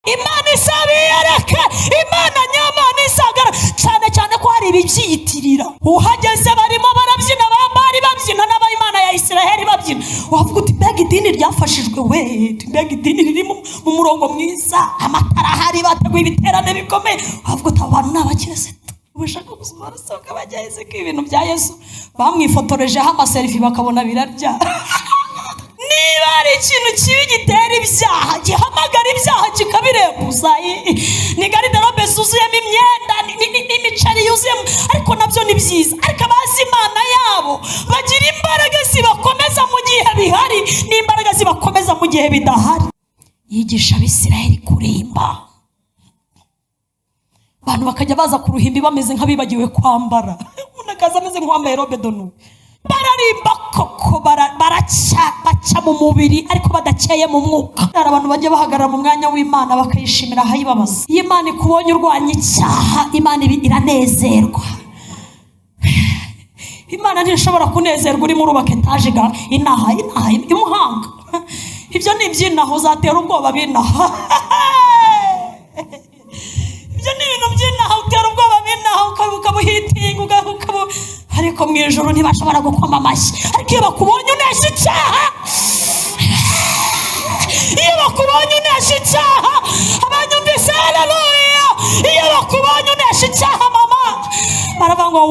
Imana isabiyereke, Imana nyamana isagara cyane cyane ko hari ibibyiyitirira. Uhageze barimo barabyina, bambari babyina n'abayimana ya Isiraheli babyina, wavuga uti: "Mbega idini ryafashijwe we! Mbega idini riri mu murongo mwiza!" Amatara ahari, bateguye ibiterane bikomeye, wavuga uti: "Abo bantu ni abakirisitu." Ushaka gusoma, barasohoka bajya heze ko ibintu bya Yesu bamwifotorejeho ama selfie, bakabona birarya. Niba hari ikintu kibi gitera ibyaha, gihamagara ibyaha, kikabireguza, ni garde-robe zuzuyemo imyenda n'imiceri yuzuyemo, ariko nabyo ni byiza. Ariko abazi Imana yabo bagira imbaraga zibakomeza mu gihe bihari n'imbaraga zibakomeza mu gihe bidahari. Yigisha Abisirayeli kurimba, abantu bakajya baza ku ruhimbi bameze nk'abibagiwe kwambara, umuntu akaza ameze nk'uwambaye robe de nuit. Bararimba koko, baraca, baca mu mubiri ariko badakeye mu mwuka. Hari abantu bajya bahagarara mu mwanya w'Imana bakayishimira ahayibabaza. Iyo Imana ikubonye urwanya icyaha, Imana iranezerwa. Imana ntishobora kunezerwa urimo urubaka etaje ga inaha i Muhanga. Ibyo ni iby'inaha, uzatera ubwoba b'inaha. Ibyo ni ibintu by'inaha, utera ubwoba b'inaha, ukabuhitinga, ariko mu ijoro ntibashobora gukoma amashyi. Ariko iyo bakubonye unesha icyaha, iyo bakubonye unesha icyaha, abanyumvise haleluya, iyo bakubonye unesha icyaha, mama, baravuga ngo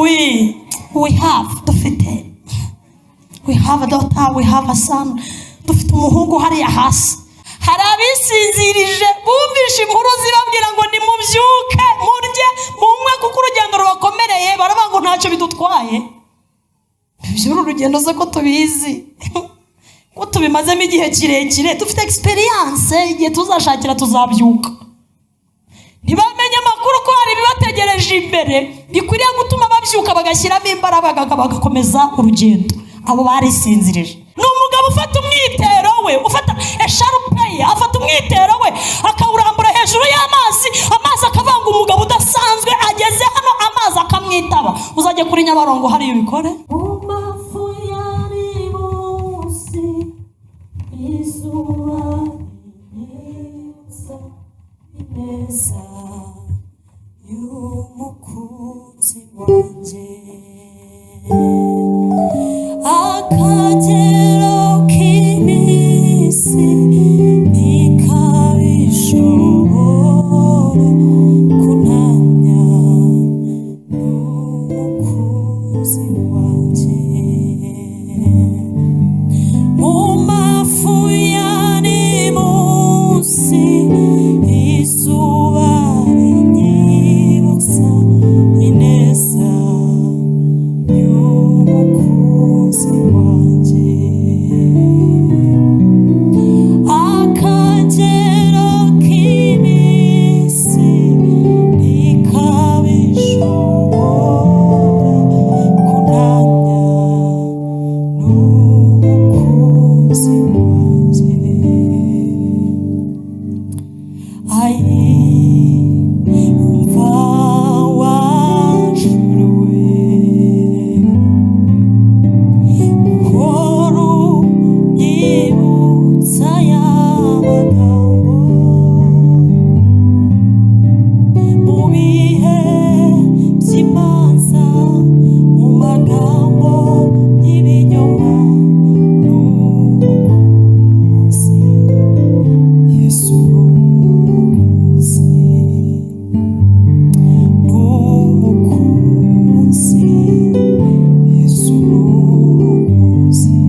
we have, dufite, we have a daughter, we have a son, dufite umuhungu hariya hasi. Hari abisinzirije, bumvishe inkuru zibabwira ngo nimubyuke, murye, munywe, kuko urugendo rubakomereye. Baravuga ngo ntacyo bidutwaye iby'uru rugendo se, ko tubizi, ko tubimazemo igihe kirekire, dufite experience, igihe tuzashakira tuzabyuka. Ntibamenye amakuru ko hari ibibategereje imbere bikwiriye gutuma babyuka, bagashyiramo imbaraga, bagakomeza urugendo. Abo barisinzirije. Ni umugabo ufata umwitero we, ufata esharupe ye, afata umwitero we akawurambura hejuru y'amazi, amazi akavanga. Umugabo udasanzwe ageze hano, amazi akamwitaba. Uzajya kuri Nyabarongo hariya ubikore. Mu yari munsi izuba rinyibutsa ineza y'umukunzi wanjye, akagero k'iminsi ntikabishobora kuntanya n'umukunzi wanjye. Mu mafu yari munsi izuba rinyibutsa ineza y'umukunzi wanjye, akagero k'iminsi ntikabishobora kuntanya n'umukunzi wanjye. Ayi, umva wa juru we, uhora unyibutsa aya magambo mu bihe by'imanza, mu magambo y'ibinyoma n'umukunzi, Yesu n'umukunzi, n'umukunzi, Yesu n'umukunzi,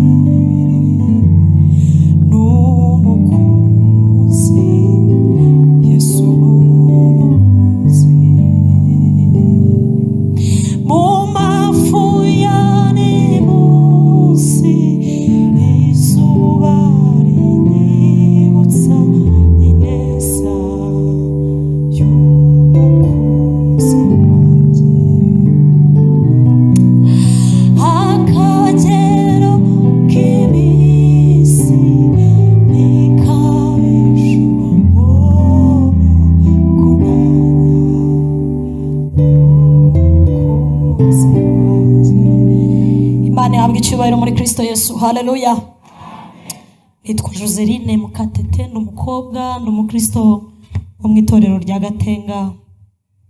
n'umukunzi, Yesu n'umukunzi. Mu mafu yari munsi izuba rinyibutsa ineza y'umukunzi wanjye, akagero k'iminsi ntikabishobora kuntanya n'umukunzi wanjye. Imana ihabwa icyubahiro muri Kirisito Yesu. Haleluya! Nitwa Joseline Mukatete, ni umukobwa, ni umukristo. wo mu itorero rya Gatenga,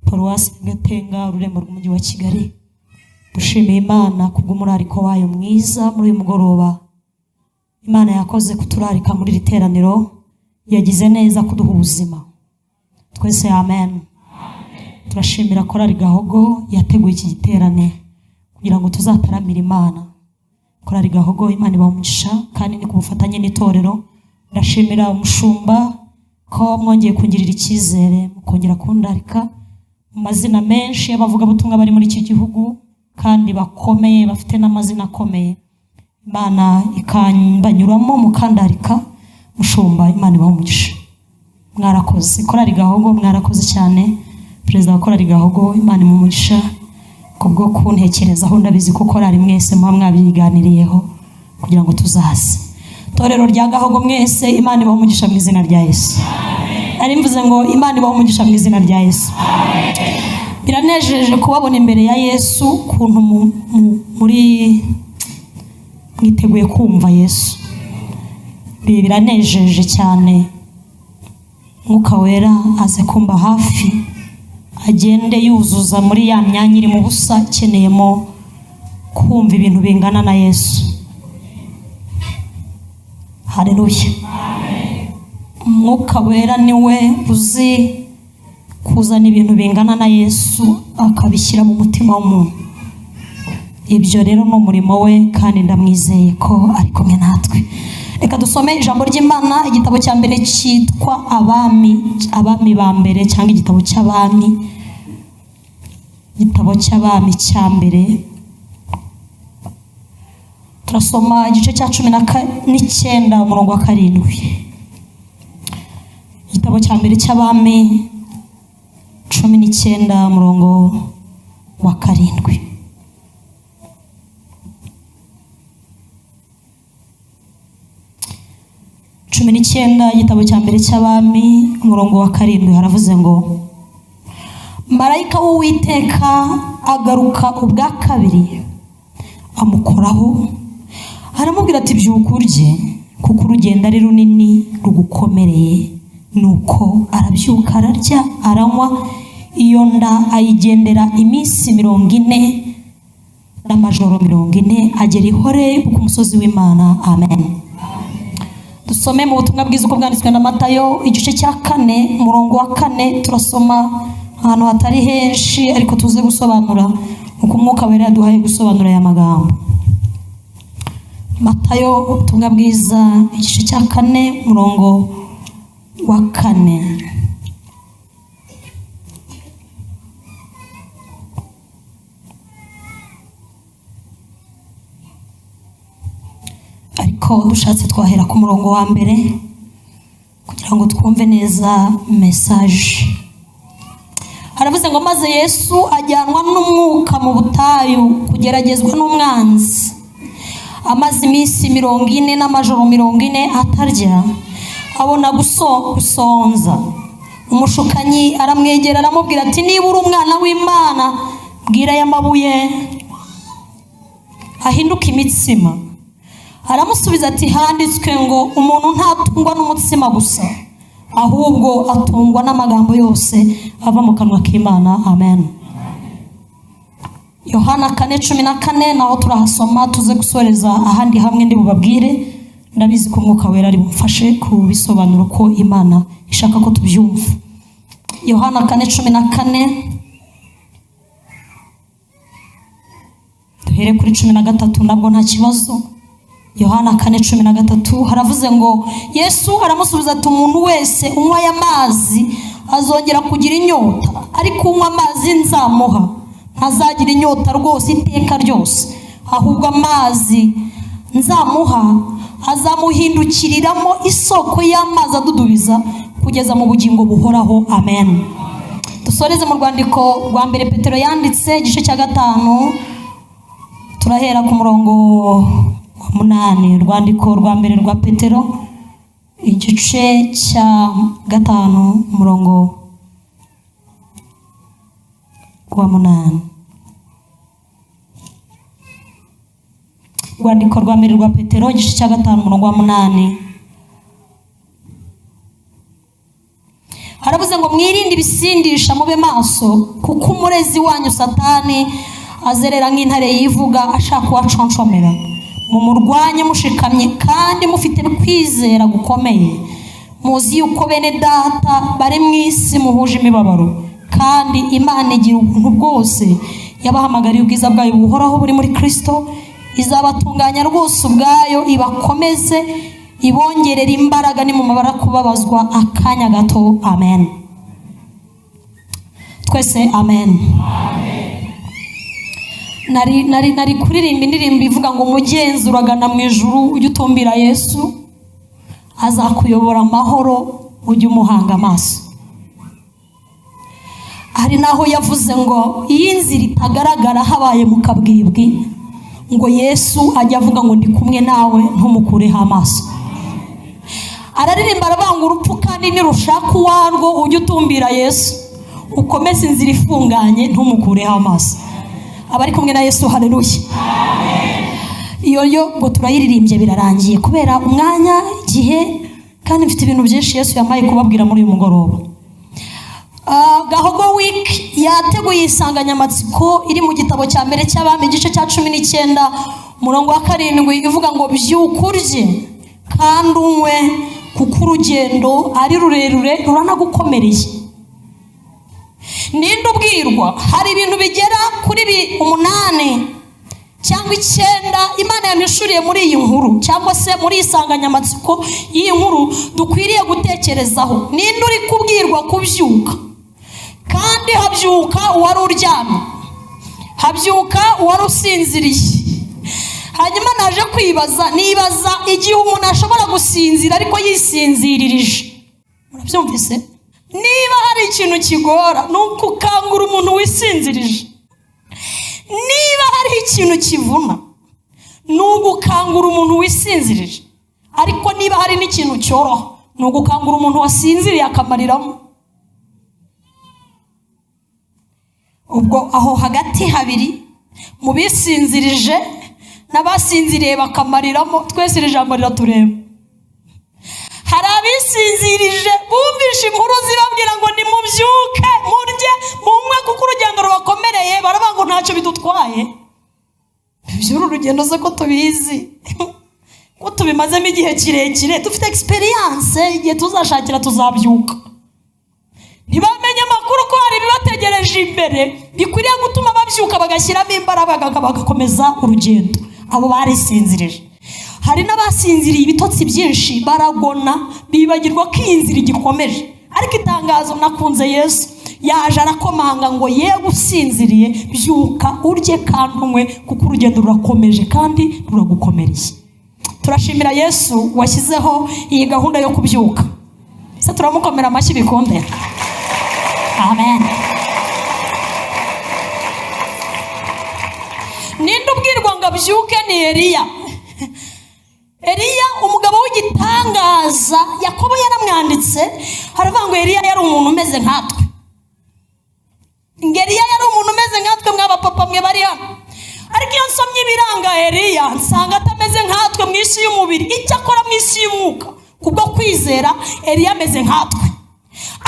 Paruwasi Gatenga, ururembo rw'umujyi wa Kigali. Dushimiye Imana kubw'umurariko wayo mwiza muri uyu mugoroba. Imana yakoze kuturarika muri iri teraniro, yagize neza kuduha ubuzima twese, amen. Turashimira Korali Gahogo yateguye iki giterane kugira ngo tuzataramire Imana. Korali Gahogo, Imana ibaha umugisha, kandi ni ku bufatanye n'itorero. Ndashimira umushumba ko mwongeye kungirira icyizere mukongera kundarika mu mazina menshi y'abavugabutumwa bari muri iki gihugu kandi bakomeye, bafite n'amazina akomeye. Imana ikambanyuramo mukandarika. Mushumba, Imana ibaha umugisha, mwarakoze. Korali Gahogo mwarakoze cyane. Perezida wa Korali Gahogo, Imana imuha umugisha kubwo kuntekerezaho. Ndabizi ko korali mwese muba mwabiganiriyeho kugira ngo tuzaze. Torero rya Gahogo mwese, Imana ibaha umugisha mu izina rya Yesu. Nari mvuze ngo Imana ibaha umugisha mu izina rya Yesu. Biranejeje kubabona imbere ya Yesu, ukuntu muri mwiteguye kumva Yesu. Ibi biranejeje cyane. Mwuka Wera aze kumba hafi, agende yuzuza muri ya myanya iri mu busa ikeneyemo kumva ibintu bingana na Yesu. Haleluya. Umwuka Wera niwe uzi kuzana ibintu bingana na Yesu akabishyira mu mutima w'umuntu. Ibyo rero ni umurimo we, kandi ndamwizeye ko ari kumwe natwe. Reka dusome ijambo ry'Imana, igitabo cya mbere cyitwa Abami, Abami ba mbere, cyangwa igitabo cy'Abami, igitabo cy'Abami cya mbere. Turasoma igice cya 19 umurongo wa 7. Igitabo cya mbere cy'Abami 19 umurongo wa 7. 19, igitabo cya mbere cy'Abami umurongo wa 7, haravuze ngo marayika w'Uwiteka agaruka ubwa kabiri amukoraho, aramubwira ati byuka urye, kuko urugendo ari runini rugukomereye. Nuko arabyuka, ararya, aranywa. Iyo nda ayigendera iminsi 40 n'amajoro 40, agera i Horebu ku musozi w'Imana. Amen. Dusome mu butumwa bwiza uko bwanditswe na Matayo, igice cya 4 umurongo wa 4. Turasoma ahantu hatari henshi, ariko tuze gusobanura uko Umwuka Wera yaduhaye gusobanura aya magambo. Matayo, ubutumwa bwiza, igice cya 4 umurongo wa 4. Ariko dushatse twahera ku murongo wa mbere kugira ngo twumve neza message. Haravuze ngo maze Yesu ajyanwa n'Umwuka mu butayu kugeragezwa n'umwanzi. Amaze iminsi 40 n'amajoro 40 atarya, abona gusonza. Umushukanyi aramwegera aramubwira ati niba uri umwana w'Imana, bwira aya mabuye ahinduke imitsima. Aramusubiza ati handitswe ngo umuntu ntatungwa n'umutsima gusa, ahubwo atungwa n'amagambo yose ava mu kanwa k'Imana. Amen. Yohana 4:14 naho turahasoma, tuze gusoreza ahandi hamwe ndi bubabwire. Ndabizi ko Umwuka Wera ari bumfashe kubisobanura uko Imana ishaka ko tubyumva. Yohana 4:14, duhere kuri 13, nabwo nta kibazo. Yohana 4:13 haravuze ngo Yesu aramusubiza ati umuntu wese unywa aya mazi azongera kugira inyota, ariko unywa amazi nzamuha ntazagira inyota rwose iteka ryose, ahubwo amazi nzamuha azamuhindukiriramo isoko y'amazi adudubiza kugeza mu bugingo buhoraho. Amen. Dusoreze mu rwandiko rwa mbere Petero yanditse, igice cya 5, turahera ku murongo wa 8. Urwandiko rwa mbere rwa Petero igice cya 5 umurongo wa 8. Urwandiko rwa mbere rwa Petero igice cya 5 umurongo wa 8. Haravuze ngo ngo mwirinde ibisindisha, mube maso, kuko umurezi wanyu Satani azerera nk'intare yivuga ashaka uwaconshomera. Mumurwanye mushikamye kandi mufite kwizera gukomeye, muzi yuko bene data bari mu isi muhuje imibabaro. Kandi Imana igira ubuntu bwose, yabahamagariye ubwiza bwayo buhoraho buri muri Kristo, izabatunganya rwose ubwayo, ibakomeze, ibongerera imbaraga nimumara kubabazwa akanya gato. Amen. Twese amen. Nari kuririmba indirimbo ivuga ngo mugenzi uragana mu ijuru, ujye utumbira Yesu, azakuyobora amahoro, ujye umuhanga amaso. Hari n'aho yavuze ngo iyo inzira itagaragara, habaye mu kabwibwi, ngo Yesu ajya avuga ngo ndi kumwe nawe, ntumukureho amaso. Araririmba aravuga urupfu kandi nirushaka uwarwo, ujye utumbira Yesu, ukomeze inzira ifunganye, ntumukureho amaso. Abari kumwe na Yesu, haleluya! Iyo yo ngo turayiririmbye, birarangiye kubera umwanya, igihe, kandi mfite ibintu byinshi Yesu yampaye kubabwira muri uyu mugoroba. Gahogo Week yateguye insanganyamatsiko iri mu gitabo cya mbere cy'Abami, igice cya 19, umurongo wa 7, ivuga ngo byuka urye kandi unywe, kuko urugendo ari rurerure ruranagukomereye. Ninde ubwirwa? Hari ibintu bigera kuri 8 cyangwa 9 Imana yampishuriye muri iyi nkuru, cyangwa se muri iyi nsanganyamatsiko y'iyi nkuru, dukwiriye gutekerezaho. Ninde uri kubwirwa kubyuka? Kandi habyuka uwari uryamye, habyuka uwari usinziriye. Hanyuma naje kwibaza, nibaza igihe umuntu ashobora gusinzira ariko yisinziririje. Murabyumvise? Niba hari ikintu kigora, ni ukukangura umuntu wisinzirije. Niba hari ikintu kivuna, ni ugukangura umuntu wisinzirije. Ariko niba hari n'ikintu cyoroha, ni ugukangura umuntu wasinziriye akamariramo. Ubwo aho hagati habiri, mu bisinzirije n'abasinziriye bakamariramo, twese iri jambo riratureba. Hari abisinzirije bumvishe inkuru zibabwira ngo nimubyuke, murye, munywe, kuko urugendo rubakomereye. Baravuga ngo ntacyo bidutwaye iby'uru rugendo se, ko tubizi, ko tubimazemo igihe kirekire, dufite experience, igihe tuzashakira tuzabyuka. Ntibamenye amakuru ko hari ibibategereje imbere bikwiriye gutuma babyuka, bagashyiramo imbaraga, bagakomeza urugendo. Abo barisinzirije. Hari n'abasinziriye ibitotsi byinshi, baragona, bibagirwa ko iyi nzira igikomeje. Ariko itangazo nakunze, Yesu yaje arakomanga ngo yewe usinziriye, byuka urye kandi unywe, kuko urugendo rurakomeje kandi ruragukomereye. Turashimira Yesu washyizeho iyi gahunda yo kubyuka. Se turamukomera amashyi bikunde? Amen. Ninde ubwirwa ngo abyuke? Ni Eliya. Eliya, umugabo w'igitangaza. Yakobo yaramwanditse, haravuga ngo Eliya yari umuntu umeze nkatwe. Ngo Eliya yari umuntu umeze nkatwe. Mw'abapapa mwe bari hano, ariko iyo nsomye ibiranga Eliya, nsanga atameze nkatwe mu isi y'umubiri. Icyo akora mu isi y'umwuka, kubwo kwizera, Eliya ameze nkatwe.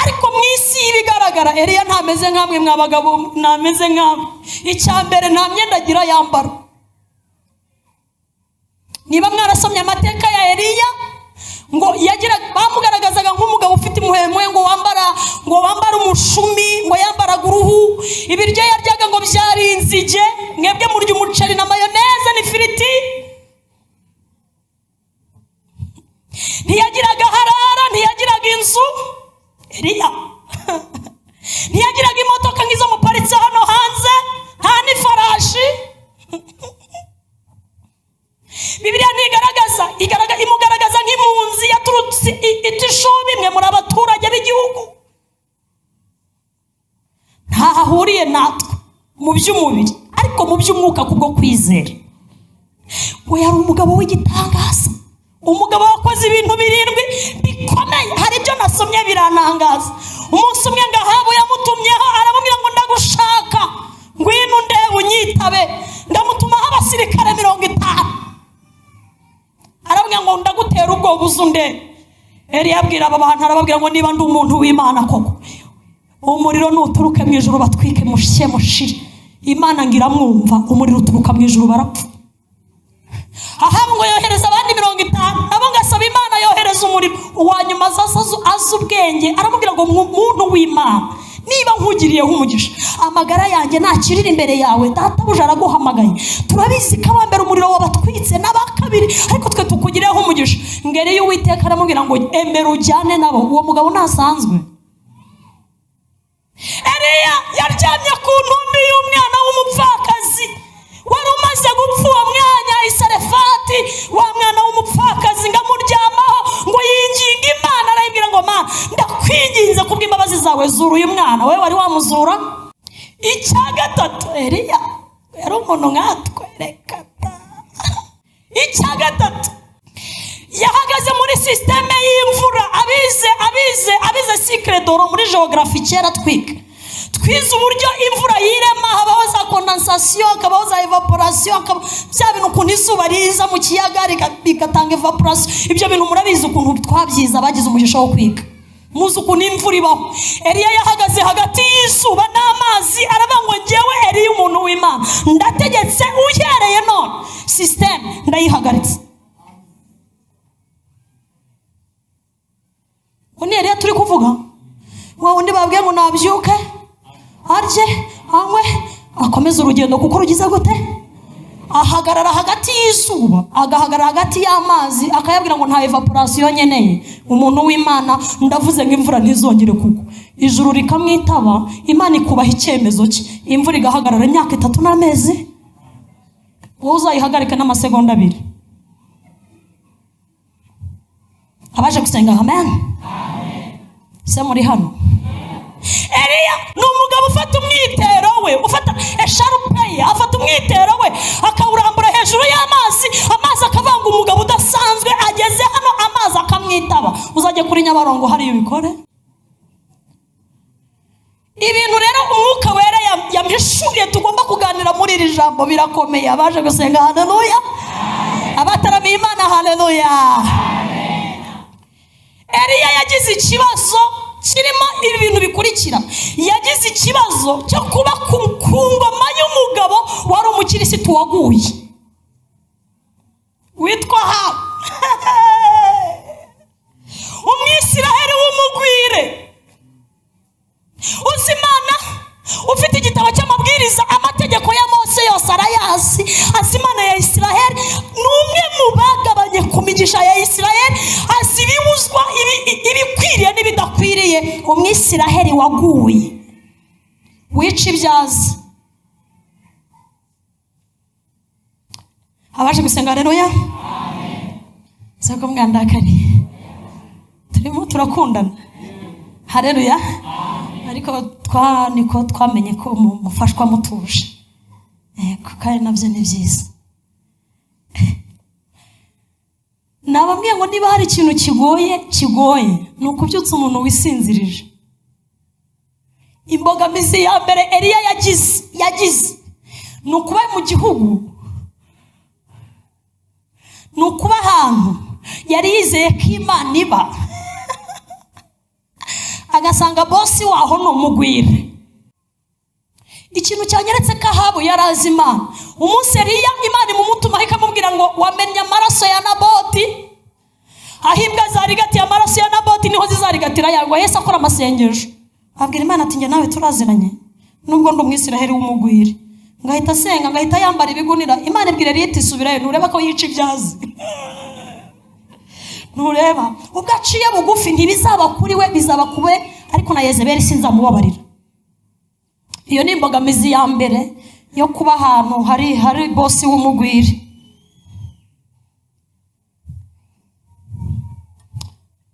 Ariko mu isi y'ibigaragara, Eliya ntameze nk'amwe mw'abagabo, ntameze nk'amwe. Icya mbere, nta myenda agira yambara. Niba mwarasomye amateka ya Eliya, ngo yagira, bamugaragazaga nk'umugabo ufite impuhwe, ngo wambara umushumi, ngo yambaraga uruhu, ibiryo yaryaga ngo byari inzige. Mwebwe murya umuceri na mayoneze n'ifiriti. Ntiyagiraga harara, ntiyagiraga inzu. Eliya ntiyagiraga imodoka nk'izo muparitse hano hanze, nta n'ifarashi. Bibiliya ntigaragaza, imugaragaza nk'impunzi yaturutse itishubi. Mwe muri abaturage b'igihugu, ntaho ahuriye natwe mu by'umubiri, ariko mu by'umwuka, kubwo kwizera, ngo yari umugabo w'igitangaza, umugabo wakoze ibintu 7 bikomeye. Hari ibyo nasomye birantangaza. Umunsi umwe ngo Ahabu yamutumyeho, aramubwira ngo ndagushaka, ngwino undebe unyitabe. Ndamutumaho abasirikare 50, arabwira ngo ndagutera ubwoba uze undebe. Eliya abwira aba bantu, arababwira ngo niba ndi umuntu w'Imana koko, Umuriro nuturuke mu ijuru batwike, mushye mushire. Imana ngo iramwumva, umuriro uturuka mu ijuru, barapfa. Ahabu ngo yohereza abandi 50, nabo ngo asaba Imana, yohereza umuriro. Uwa nyuma aza azi ubwenge, aramubwira ngo: "Muntu w'Imana, niba nkugiriyeho umugisha, amagara yanjye ntakirira imbere yawe. Databuja araguhamagaye. Turabizi ko abambere umuriro wabatwitse n'aba kabiri, ariko twe tukugiriyeho umugisha." Ngere y'Uwiteka aramubwira ngo: "Emera ujyane nabo." Uwo mugabo ntasanzwe. Eliya yaryamye ku ntumbi y'umwana w'umupfakazi wari umaze gupfa uwo mwanya i Sarefati. Wa mwana w'umupfakazi ngo amuryamaho, ngo yinginga Imana, arayibwira ngo: "Mana, ndakwinginze kubw'imbabazi zawe, zura uyu mwana." Wowe wari wamuzura? Icya gatatu, Eliya yari umuntu nkatwe, reka ta. Icya gatatu, yahagaze muri système y'imvura. Abize cycle de l'eau muri géographie kera twiga, twize uburyo imvura yirema. Habaho za condensation, hakabaho za évaporation, bya bintu, ukuntu izuba riza mu kiyaga bigatanga évaporation. Ibyo bintu murabizi ukuntu twabyize. Abagize umugisha wo kwiga muzi ukuntu imvura ibaho. Eliya yahagaze hagati y'izuba n'amazi, aravuga ngo: "Ngewe Eliya, umuntu w'Imana, ndategetse, uhereye none système ndayihagaritse." Uwo ni Eliya turi kuvuga, wa wundi babwiye ngo nabyuke, arye, anywe, akomeze urugendo, kuko rugize gute? Ahagarara hagati y'izuba, agahagarara hagati y'amazi, akayabwira ngo: "Nta évaporation nkeneye. Umuntu w'Imana, ndavuze ngo imvura ntizongere kugwa." Ijuru rikamwitaba, Imana ikubaha icyemezo cye, imvura igahagarara imyaka 3 n'amezi. Wowe uzayihagarike n'amasegonda 2. Abaje gusenga, amen. Se muri hano? Eliya ni umugabo ufata umwitero we, ufata écharpe ye, afata umwitero we akawurambura hejuru y'amazi, amazi akavanga. Umugabo udasanzwe ageze hano, amazi akamwitaba. Uzajya kuri Nyabarongo hariya ubikore. Ibintu rero Umwuka Wera yampishuriye tugomba kuganira muri iri jambo birakomeye. Abaje gusenga, haleluya! Abataramiye Imana, haleluya! Eliya yagize ikibazo kirimo ibi bintu bikurikira. Yagize ikibazo cyo kuba ku ngoma y'umugabo wari umukirisitu waguye witwa Ahabu, Umwisiraheli w'umugwire, uzi Imana, ufite igitabo cy'amabwiriza, amategeko ya Mose yose arayazi, azi Imana ya Isiraheli. Ni umwe mu bagabanye ku migisha ya Isiraheli, azi ibibuzwa, ibikwiriye n'ibidakwiriye. Umwisiraheli waguye, wica ibyazi. Abaje gusenga, haleluya! Siko mwandakariye? Turimo turakundana, haleluya! Ariko niko twamenye ko mufashwa mutuje. Yego, kandi nabyo ni byiza. Nababwiye ngo niba hari ikintu kigoye ni ukubyutsa umuntu wisinzirije. Imbogamizi ya mbere Eliya yagize ni ukuba mu gihugu, ni ukuba ahantu yari yizeye ko Imana iba, agasanga boss waho ni umugwire. Ikintu cyanyeretse ko Ahabu yari azi Imana, umunsi Eliya Imana imumutumaho ikamubwira ngo: "Wamennye amaraso ya Naboti, aho imbwa zarigatiye amaraso ya Naboti niho zizarigatira yawe." Yesu akora amasengesho, abwira Imana ati: "Njye nawe turaziranye, nubwo ndi Umwisiraheli w'umugwire." Ngahita asenga, ngahita yambara ibigunira. Imana ibwira Eliya iti: "Subirayo, ntureba ko yica ibyazi? Ntureba ubwo aciye bugufi? Ntibizaba kuri we, bizaba ku be, ariko na Yezebeli sinzamubabarira." Iyo ni imbogamizi ya mbere yo kuba ahantu hari boss w'umugwire.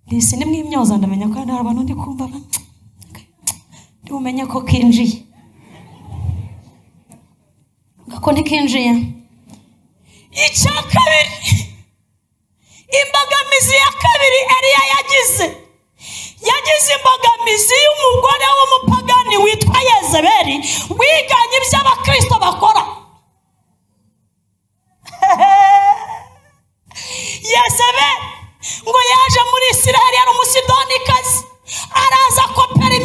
Disi ni mwimyoza, ndamenya ko hari abantu ndi kumva ndi bumenye ko kinjiye, ko ntikinjiye. Icya kabiri, imbogamizi ya kabiri Eliya yagize imbogamizi y'umugore w'umupagani witwa Yezebeli, wiganye ibyo abakristo bakora. Yezebeli ngo yaje muri Isiraheli, yari Umusidonikazi, araza akopera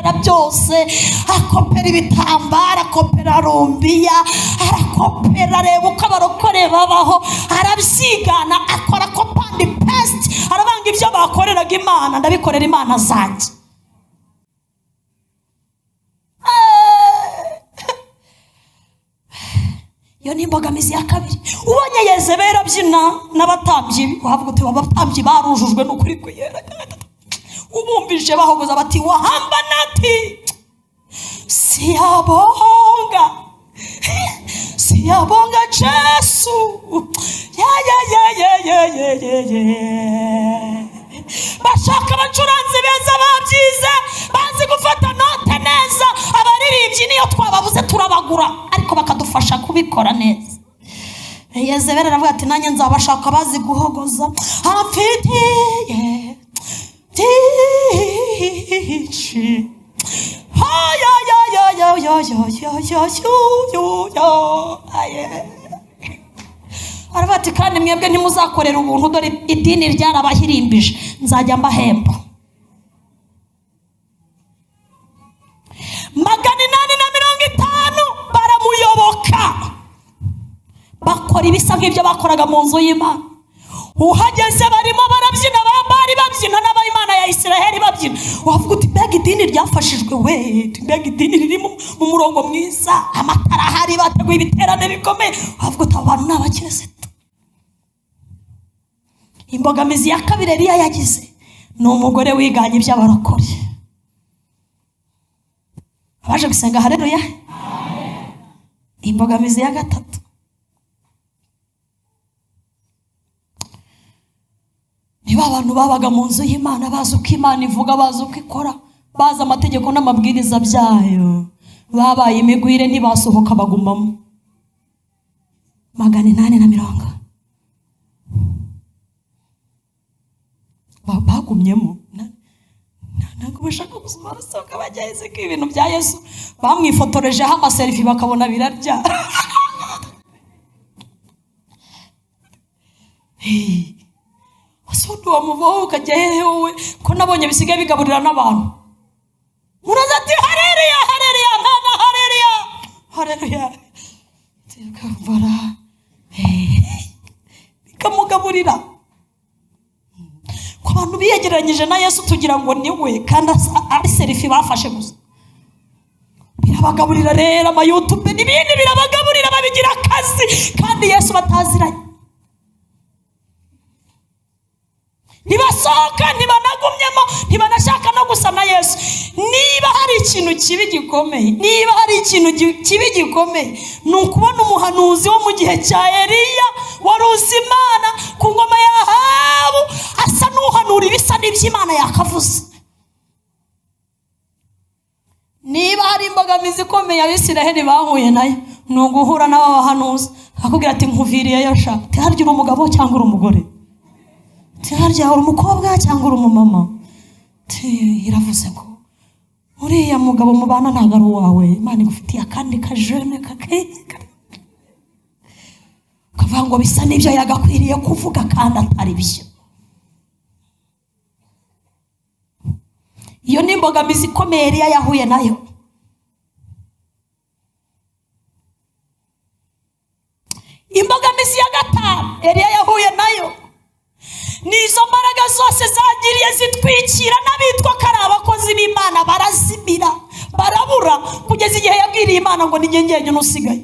Arakopera byose, akopera ibitambaro, akopera rumbiya, arakopera, areba uko abarokore babaho, arabyigana, akora copy and paste, arabanga ibyo bakoreraga Imana, ndabikorera Imana zanjye. Iyo ni imbogamizi ya kabiri. Ubonye Yezebeli abyina n'abatambyi, wavuga uti abatambyi barujujwe n'ukuri kwera. Ubumvise bahogoza bati wahamba nati siyabonga, siyabonga Jesu, ya ya ya ya ya ya ya ya. Bashaka abacuranzi beza babyize, bazi gufata note neza. Abaririmbyi niyo twababuze turabagura, ariko bakadufasha kubikora neza. Yezebeli aravuga ati nanjye nzabashaka bazi guhogoza, amfitiye byinshi. Ya ya ya ya ya ya ya ya ya ya. Aravuga ati kandi mwebwe ntimuzakorera ubuntu, dore idini ryarabahirimbije, nzajya mbahemba. 850 baramuyoboka, bakora ibisa nk'ibyo bakoraga mu nzu y'Imana. Uhageze barimo barabyina, bambari babyina, n'abayimana ya Israheli babyina. Wavuga uti mbega idini ryafashijwe we, mbega idini riri mu murongo mwiza, amatara ahari, bateguye ibiterane bikomeye. Wavuga uti abo bantu ni abakirisitu. Imbogamizi ya kabiri Eliya yagize ni umugore wiganye iby'abarokore. Abaje gusenga haleluya. Imbogamizi ya gatatu, niba abantu babaga mu nzu y'Imana bazi uko Imana ivuga, bazi uko ikora, bazi amategeko n'amabwiriza byayo, babaye imigwire ntibasohoka, bagumamo. 850 bagumyemo. Ntabwo bashaka gusoma, barasohoka bajya heza ko ibintu bya Yesu bamwifotorejeho amaserifi bakabona birarya. Asundi wamuvaho ukajya hehe wowe, ko nabonye bisigaye bigaburira n'abantu. Muraza ati haleluya haleluya mwana haleluya haleluya, tukambara bikamugaburira. Ko abantu biyegeranyije na Yesu tugira ngo ni we, kandi ari serifi bafashe gusa. Birabagaburira rero, amayutube n'ibindi birabagaburira, babigira akazi, kandi Yesu bataziranye. Ntibasohoka, ntibanagumyemo, ntibanashaka no gusa na Yesu. Niba hari ikintu kibi gikomeye, niba hari ikintu kibi gikomeye, ni ukubona umuhanuzi wo mu gihe cya Eliya wari uzi Imana ku ngoma ya Ahabu asa n'uhanura ibisa n'iby'Imana yakavuze. Niba hari imbogamizi ikomeye Abisiraheli bahuye nayo, ni uguhura n'aba bahanuzi akakubwira ati nkuviriyeyo sha, harya uri umugabo cyangwa uri umugore, harya uri umukobwa cyangwa uri umumama, iravuze ngo uriya mugabo mubana ntabwo ari uwawe, Imana igufitiye akandi kajene kakeka. Ukavuga ngo bisa n'ibyo yagakwiriye kuvuga kandi atari byo. Iyo ni imbogamizi ikomeye Eliya yahuye nayo. Imbogamizi ya gatanu Eliya yahuye nayo ni izo mbaraga zose zagiriye zitwikira n'abitwa ko ari abakozi b'Imana, barazimira, barabura, kugeza igihe yabwiriye Imana ngo ni njye njyenyine usigaye.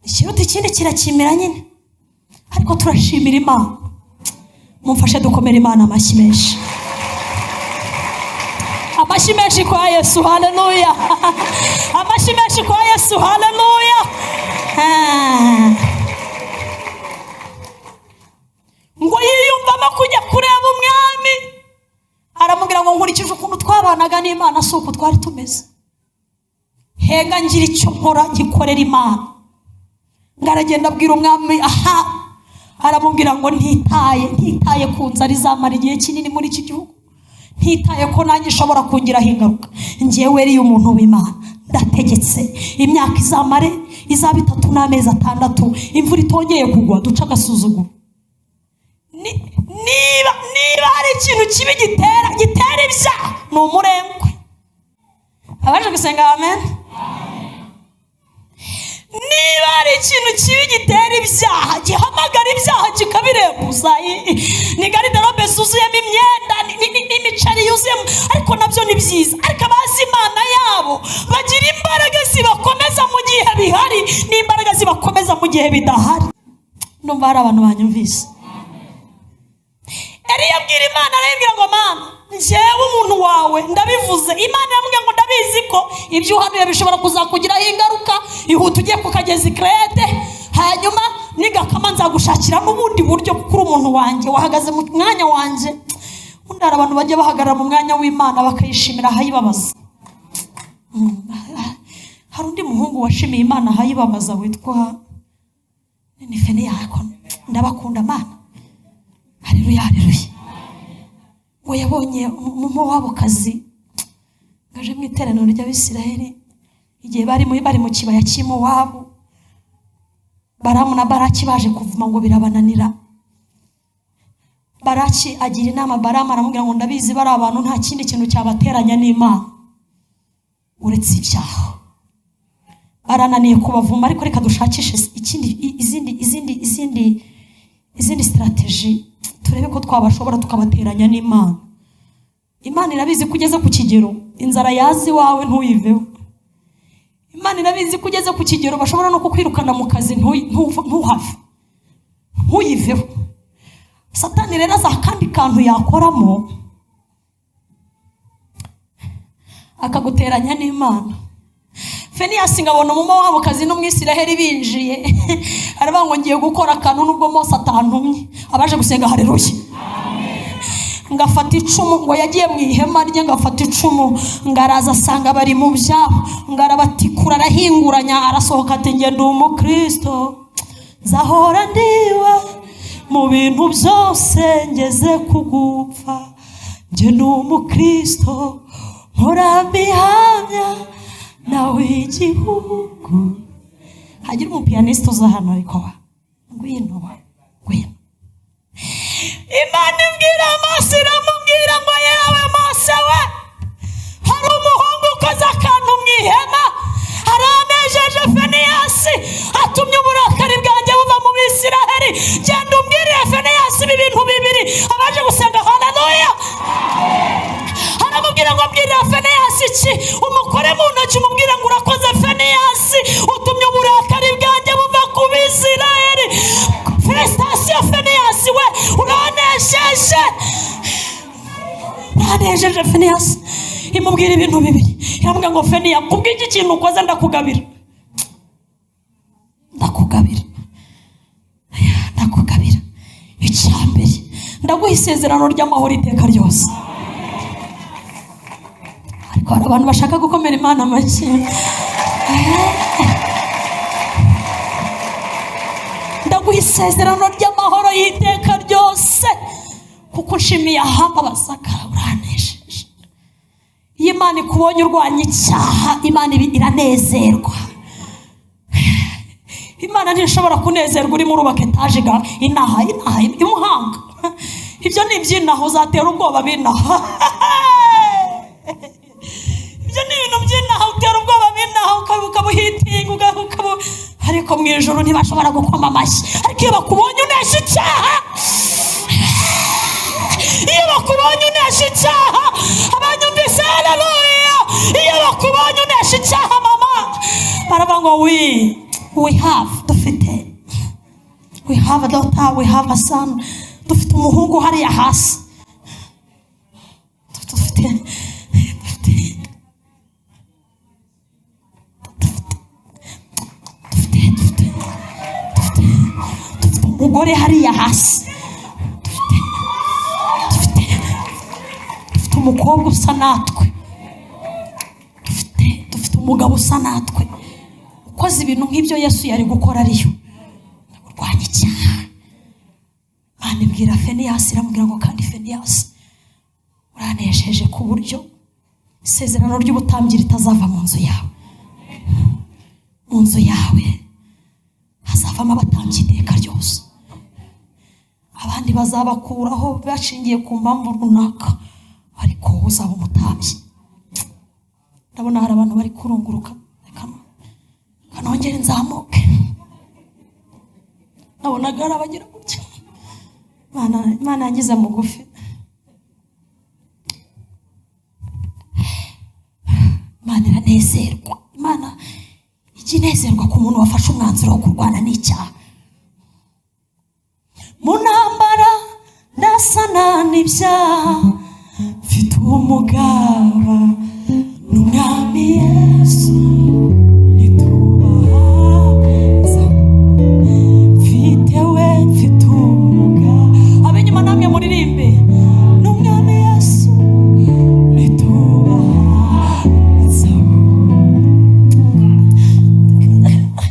Ikiruta ikindi kirakimira nyine, ariko turashimira Imana. Mumfashe dukomere Imana amashyi menshi, amashyi menshi kwa Yesu, haleluya. Amashyi menshi kwa Yesu, haleluya. Ngo yiyumvamo kujya kureba umwami, aramubwira ngo nkurikije ukuntu twabanaga n'Imana si uku twari tumeze, henga ngira icyo nkora ngikorera Imana. Ngo aragenda abwira umwami, aha aramubwira ngo ntitaye ku nzara izamara igihe kinini muri iki gihugu, ntitaye ko nanjye ishobora kungiraho ingaruka, njyewe uriya umuntu w'Imana ndategetse imyaka izamare izaba 3 n'amezi 6, imvura itongeye kugwa, duce agasuzuguro. Niba hari ikintu kibi gitera Ni umurengwe. Abaje gusenga, amen. Niba hari ikintu kibi gitera ibyaha, gihamagara ibyaha kikabireguza, ni garde-robe zuzuyemo imyenda, n'imiceri yuzuyemo, ariko nabyo ni byiza. Ariko abazi Imana yabo bagira imbaraga zibakomeza mu gihe bihari n'imbaraga zibakomeza mu gihe bidahari. Ndumva hari abantu banyumvise. Eliya abwira Imana, arayibwira ngo: "Mana, njyewe umuntu wawe ndabivuze." Imana iramubwira ngo: "Ndabizi ko ibyo uhanuye bishobora kuzakugiraho ingaruka. Ihute ugiye ku kagezi Kerete, hanyuma nigakama nzagushakira n'ubundi buryo, kuko uri umuntu wanjye, wahagaze mu mwanya wanjye." Undi, hari abantu bajya bahagarara mu mwanya w'Imana bakayishimira ahayibabaza. Hari undi muhungu washimiye Imana ahayibabaza witwa ni Feniyako. Ndabakunda Mana. Hareruya, hareruya. Ngo yabonye Umumowabukazi ngaje mu iteraniro ry'Abisiraheli igihe bari mu kibaya cy'Imowabu. Baramu na Baraki baje kuvuma ngo birabananira. Baraki agira inama Baramu, aramubwira ngo: "Ndabizi, bari abantu nta kindi kintu cyabateranya n'Imana uretse ibyaha. Barananiye kubavuma, ariko reka dushakishe ikindi, izindi strategy, turebe ko twabashobora tukabateranya n'Imana." Imana irabizi ko ugeze ku kigero inzara yazi iwawe ntuyiveho. Imana irabizi ko ugeze ku kigero bashobora no kukwirukana mu kazi ntuhave, ntuyiveho. Satani rero azi akandi kantu yakoramo akaguteranya n'Imana. Feniyasi ngo abona Umumowabukazi n'Umwisiraheli binjiye, aravuga ngo: "Ngiye gukora akantu nubwo Mose atantumye." Abaje gusenga, hareruye. Ngafata icumu, ngo yagiye mu ihema rye, ngafata icumu, ngo araza asanga bari mu byabo, ngo arabatikura, arahinguranya, arasohoka ati: "Njye ndi umukristo, nzahora ndiwe mu bintu byose ngeze kugupfa. Njye ni umukristo, mpora mbihamya nawe igihugu." Hagira umupiyaniste uza hano, ariko wa ngwino, wa ngwino. Imana ibwira Mose, iramubwira ngo: "Yewe Mose we, hari umuhungu ukoze akantu mu ihema, aranejeje. Feniyasi atumye uburakari bwanjye buva mu Bisiraheli. Genda umbwirire Feniyasi ibi bintu bibiri." Abaje gusenga, haleluya. Aramubwira ngo: "Mbwirira Feniyasi iki? Umukore mu ntoki, umubwire ngo urakoze Feniyasi, utumye uburakari bwanjye buva ku Bisiraheli. Félicitations Feniyasi we, uranesheje, uranejeje Feniyasi." Imubwira ibintu bibiri, iramubwira ngo: "Feniya, kubw'iki kintu ukoze, ndakugabira, ndakugabira, ndakugabira. Icya mbere, ndaguha isezerano ry'amahoro iteka ryose." Ariko hari abantu bashaka gukomera Imana amashyi. Ndaguha isezerano ry'amahoro y'iteka ryose kuko nshimiye ahambabazaga, uranesheje. Iyo Imana ikubonye urwanya icyaha, Imana iranezerwa. Imana ntishobora kunezerwa urimo urubaka etaje ga inaha i Muhanga. Ibyo ni iby'inaha, uzatera ubwoba b'inaha. Ibyo ni ibintu by'inaha, utera ubwoba b'inaha, ukabuhitinga ariko mu ijoro ntibashobora gukoma amashyi. Ariko iyo bakubonye unesha icyaha, iyo bakubonye unesha icyaha, abanyumvise, haleluya. Iyo bakubonye unesha icyaha, mama, baravuga ngo: We have, dufite, we have a daughter, we have a son." Dufite umuhungu hariya hasi, dufite umugore hariya hasi, dufite umukobwa usa natwe, dufite umugabo usa natwe, ukoze ibintu nk'ibyo Yesu yari gukora ariyo urwanya icyaha. Imana ibwira Feniyasi, iramubwira ngo: "Kandi Feniyasi, uranesheje ku buryo isezerano ry'ubutambyi ritazava mu nzu yawe. Mu nzu yawe hazavamo abatambyi iteka ryose. Abandi bazabakuraho bashingiye ku mpamvu runaka, Ariko wowe uzaba umutambyi. Ndabona hari abantu bari kurunguruka. Reka nongere nzamuke. Nabonaga hari abagira gutya. Imana yangize mugufi. Imana iranezerwa. Imana ijya inezerwa ku muntu wafashe umwanzuro wo kurwana n'icyaha. Mu ntambara ndasana n'ibyaha, mfite umugaba n'umwami Yesu, nitubahaza mfite we, mfite umugaba. Ab'inyuma namwe muririmbe, n'umwami Yesu nitubahaza.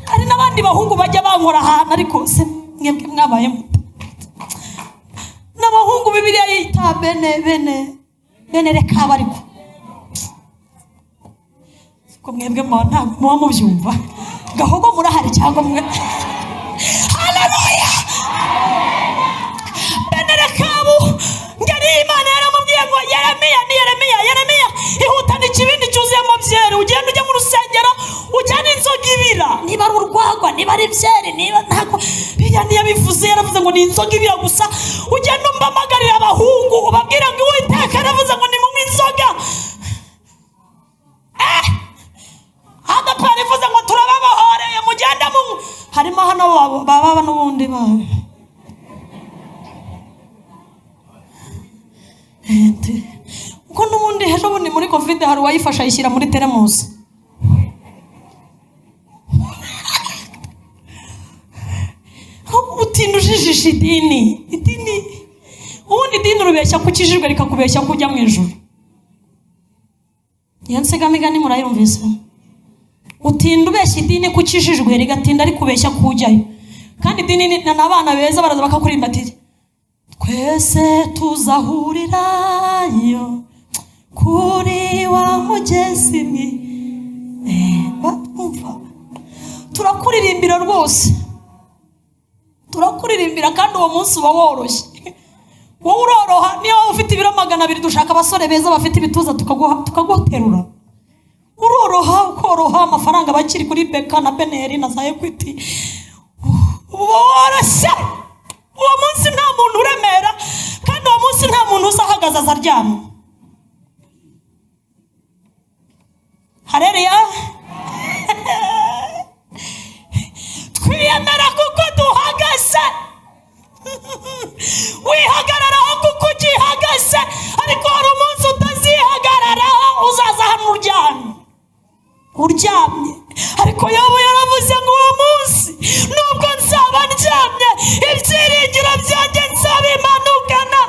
Hari n'abandi bahungu bajya bankora ahantu, ariko se mwebwe mwabaye mute? N'abahungu Bibiliya yita bene bene bene Rekabu, ariko ko mwebwe muba ntabwo muba mubyumva. Gahogo murahari cyangwa mwe? Haleluya! Bene Rekabu ngari Imana yaramubwiye ngo Yeremiya, ni Yeremiya, Yeremiya, ihutane ikibindi cyuzuyemo byeri, ugende ujye mu rusengero ujyane inzoga ibira, niba ari urwagwa, niba ari byeri, niba ntabwo biriya ntiyabivuze, yaravuze ngo ni inzoga ibira gusa. Ugende umpamagarire abahungu ubabwire ngo Uwiteka yaravuze ngo nimunywe inzoga. ADEPR ivuze ngo turababahoreye, mugende munywe. Harimo hano baba n'ubundi bawe. Kuko n'ubundi ejo bundi muri covid hari uwayifashe ayishyira muri teremusi. Utinda ujijisha idini. Idini, ubundi idini urubeshya ko ukijijwe rikakubeshya ko ujya mu ijuru. Iyo nsigamigani murayumvise. Utinda ubeshya idini ko ukijijwe, rigatinda rikubeshya ko ujyayo. Kandi idini ni abana beza baraza bakakurinda ati twese tuzahurirayo kuri wa mugezi mwi. Umva, turakuririmbira rwose, turakuririmbira, kandi uwo munsi uba woroshye. Wowe uroroha, niyo waba ufite ibiro 200, dushaka abasore beza bafite ibituza tukaguterura. Uroroha, ukoroha, amafaranga bakiri kuri Beka na Beneri na za Equity, uba woroshye. Uwo munsi nta muntu uremera, kandi uwo munsi nta muntu uzahagaze azaryama. Haleluya! Twiyemera kuko duhagaze. Wihagararaho kuko ugihagaze, ariko hari umunsi utazihagararaho, uzaza hano uryamye, uryamye. Ariko Yobu yaravuze ngo uwo munsi nubwo nzaba ndyamye, ibyiringiro byanjye nzabimanukana,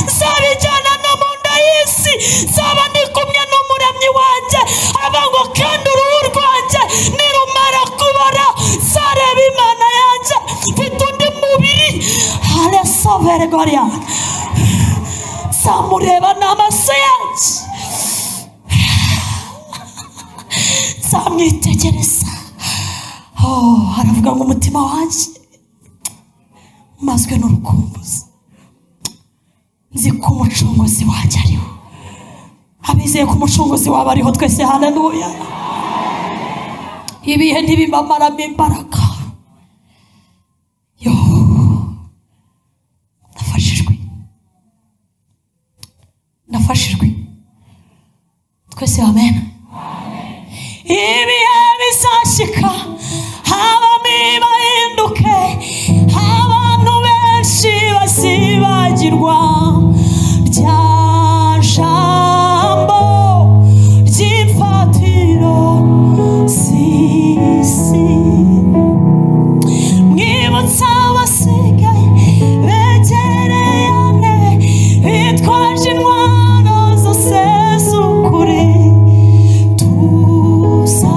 nzabijyana no mu nda y'isi, nzaba ndi kumwe n'umuremyi wanjye. Aravuga ngo kandi uruhu rwanjye nirumara kubora, nzareba Imana yanjye, mfite undi mubiri. Haresovere gloria, nzamureba n'amaso yanjye, nzamwitegereza. Oh, aravuga ngo umutima wanjye umazwe n'urukumbuzi, nzi ko umucunguzi wanjye ariho. Abizeye ko umucunguzi wabo ariho twese, haleluya. Ibihe ntibibamaramo imbaraga. Yo, ndafashijwe, ndafashijwe twese, amen. Ibihe bizashika habamo ibahinduke, abantu benshi bazibagirwa rya jambo ry'imfatiro z'isi. Mwibutsa abasigaye begereye ntebe, bitwaje intwaro zose z'ukuri, tuza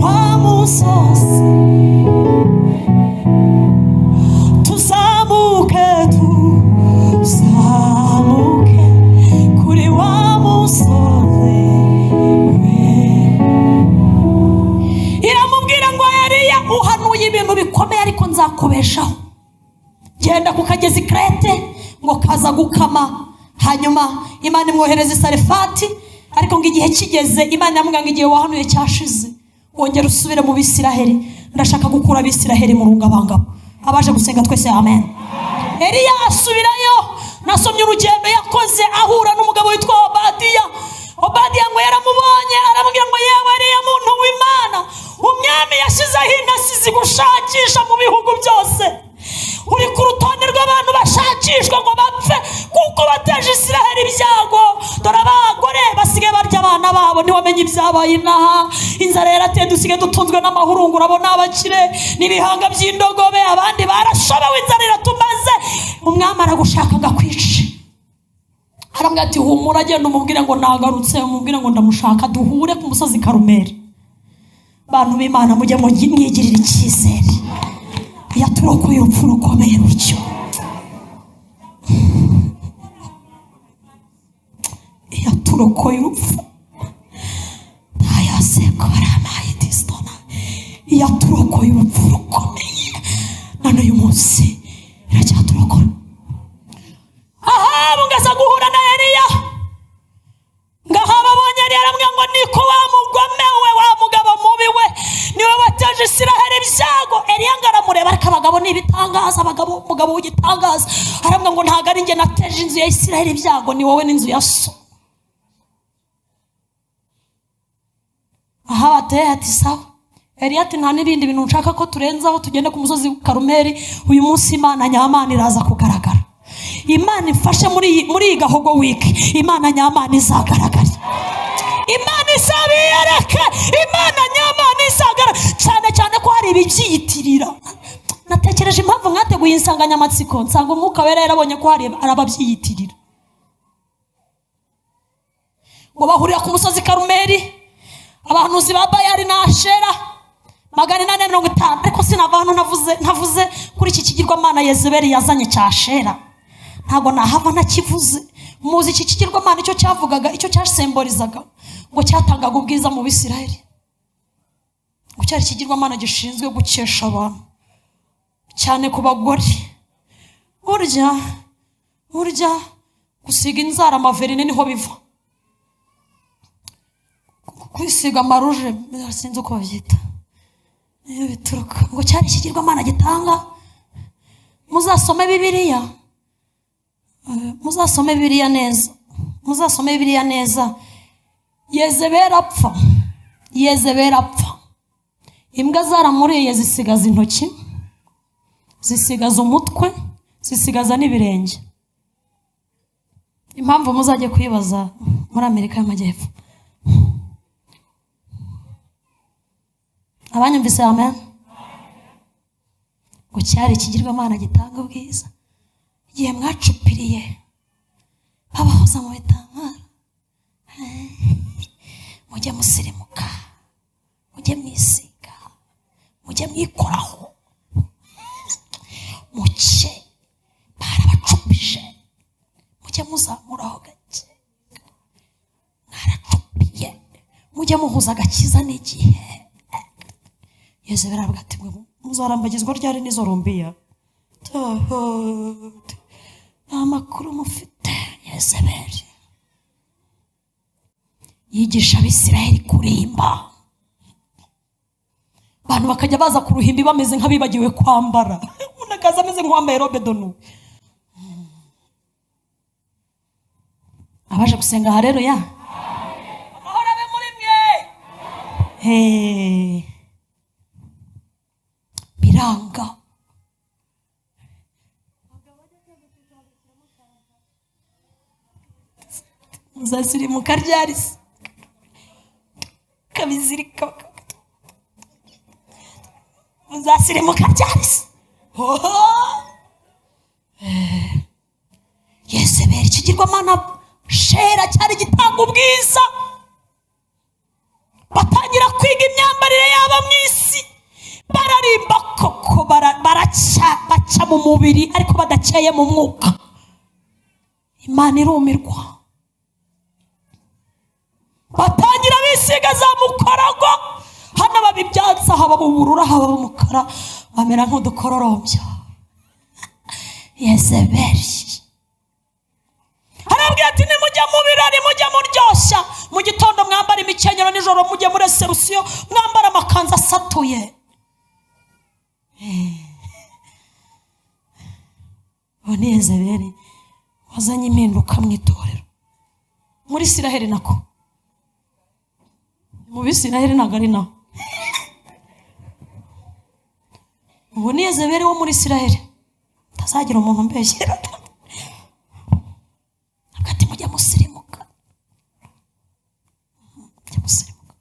wa musozi, tuzamuke. Ngo kaza gukama, hanyuma Imana imwohereza i Sarefati. Ariko ngo igihe kigeze, Imana iramubwira ngo igihe wahanuye cyashize, wongera usubire mu Bisiraheli, ndashaka gukura Abisiraheli mu rungabangabo. Abaje gusenga twese, amen. Eliya asubirayo. Nasomye urugendo yakoze ahura n'umugabo witwa Obadiya. Obadiya ngo yaramubonye, aramubwira ngo: "Yewe Eliya, muntu w'Imana, umwami yashyizeho intasi zigushakisha mu bihugu byose. Uri ku rutonde rw'abantu bashakishwa ngo bapfe, kuko bateje Isiraheli ibyago. Dore abagore basigaye barya abana babo. Ntiwamenye ibyabaye inaha? Inzara yarateye, dusigaye dutunzwe n'amahurunguru. Abo ni abakire n'ibihanga by'indogobe, abandi barashobewe, inzara iratumaze. Umwami aragushaka agakwica." Aramubwira ati: "Humura, agenda umubwire ngo nagarutse, umubwire ngo ndamushaka, duhure ku musozi Karumeri." Bantu b'Imana, mujye mwigirira icyizere. Yaturokoye urupfu rukomeye rutyo, yaturokoye urupfu ntayasekoramayidisitona, yaturokoye urupfu rukomeye, none uyu munsi iracyaturokora. Ahabu ngaza guhura na Eliya. Ngaho abonye Eliya, aramubwira ngo: "Niko wa mugome we, wa mugabo mubi we, niwe wateje Isiraheli ibyago." Eliya ngo aramureba, ariko abagabo ni ibitangaza, abagabo, umugabo w'igitangaza. Aramubwira ngo: "Ntabwo ari njye nateje inzu ya Isiraheli ibyago, ni wowe n'inzu ya so." Aha bateye ati: "Sawa." Eliya ati: "Nta n'ibindi bintu nshaka ko turenzaho, tugende ku musozi Karumeri. Uyu munsi Imana nyamana iraza kugaragara. Imana ifashe muri iyi Gahogo Week, Imana nyamana izagaragara, Imana izabiyereke, Imana nyamana izagaragara cyane cyane ko hari ibibyiyitirira." Natekereje impamvu mwateguye insanganyamatsiko, nsanga Umwuka Wera yarabonye ko hari ababyiyitirira. Ngo bahurira ku musozi Karumeri, abahanuzi ba Bayali na Ashera 850. Ariko sinava hano ntavuze kuri iki kigirwamana Yezebeli yazanye cya Ashera. Ntabwo nahava ntakivuze. Muzi iki kigirwamana icyo cyavugaga, icyo cyasemborizaga? Ngo cyatangaga ubwiza mu Bisirayeli. Ngo cyari ikigirwamana gishinzwe gukesha abantu, cyane ku bagore. Burya gusiga inzara amaverine niho biva, kwisiga amaruje, sinzi uko babyita, niyo bituruka. Ngo cyari ikigirwamana gitanga, muzasome Bibiliya, muzasome Bibiliya neza, muzasome Bibiliya neza. Yezebeli apfa, Yezebeli apfa, imbwa zaramuriye, zisigaza intoki, zisigaza umutwe, zisigaza n'ibirenge. Impamvu muzajye kuyibaza muri Amerika y'Amajyepfo. Abanyumvise, amen. Ngo cyari ikigirwamana gitanga ubwiza. Igihe mwacupiriye babahoza mu bitambaro, mujye musirimuka, mujye mwisiga, mujye mwikoraho muke, barabacupije, mujye muzamuraho gake, mwaracupiye, mujye muhuza agakiza n'igihe. Yezebeli aravuga ati: "Mwe muzarambagizwa ryari n'izo rumbiya? Nta makuru mufite." Yezebeli yigisha Abisirayeli kurimba, abantu bakajya baza ku ruhimbi bameze nk'abibagiwe kwambara, umuntu akaza ameze nk'uwambaye robe de nuit. Abaje gusenga, hareruya, amahoro abe muri mwe. Hey. Biranga. Muzasirimuka ryari se? Kabizirika, muzasirimuka ryari se? Hoho! Yezebeli, ikigirwamana Shera cyari gitanga ubwiza. Batangira kwiga imyambarire yabo mu isi, bararimba koko, baraca, baca mu mubiri ariko badakeye mu mwuka. Imana irumirwa. Batangira bisiga za mukarago, hano baba ibyatsi, aha baba ubururu, aha baba umukara, bamera nk'udukororombya. Yezebeli. bashya. Mu gitondo mwambara imikenyero, nijoro mujye muri reserusiyo mwambara amakanzu asatuye. Uwo ni Yezebeli wazanye impinduka mu itorero muri Isiraheli, nako mu Bisiraheli, ntabwo ari naho. Ubu ni Yezebeli wo muri Isiraheli, utazagira umuntu umbeshyera. Avuga ati: "Mujye musirimuka, mujye musirimuka."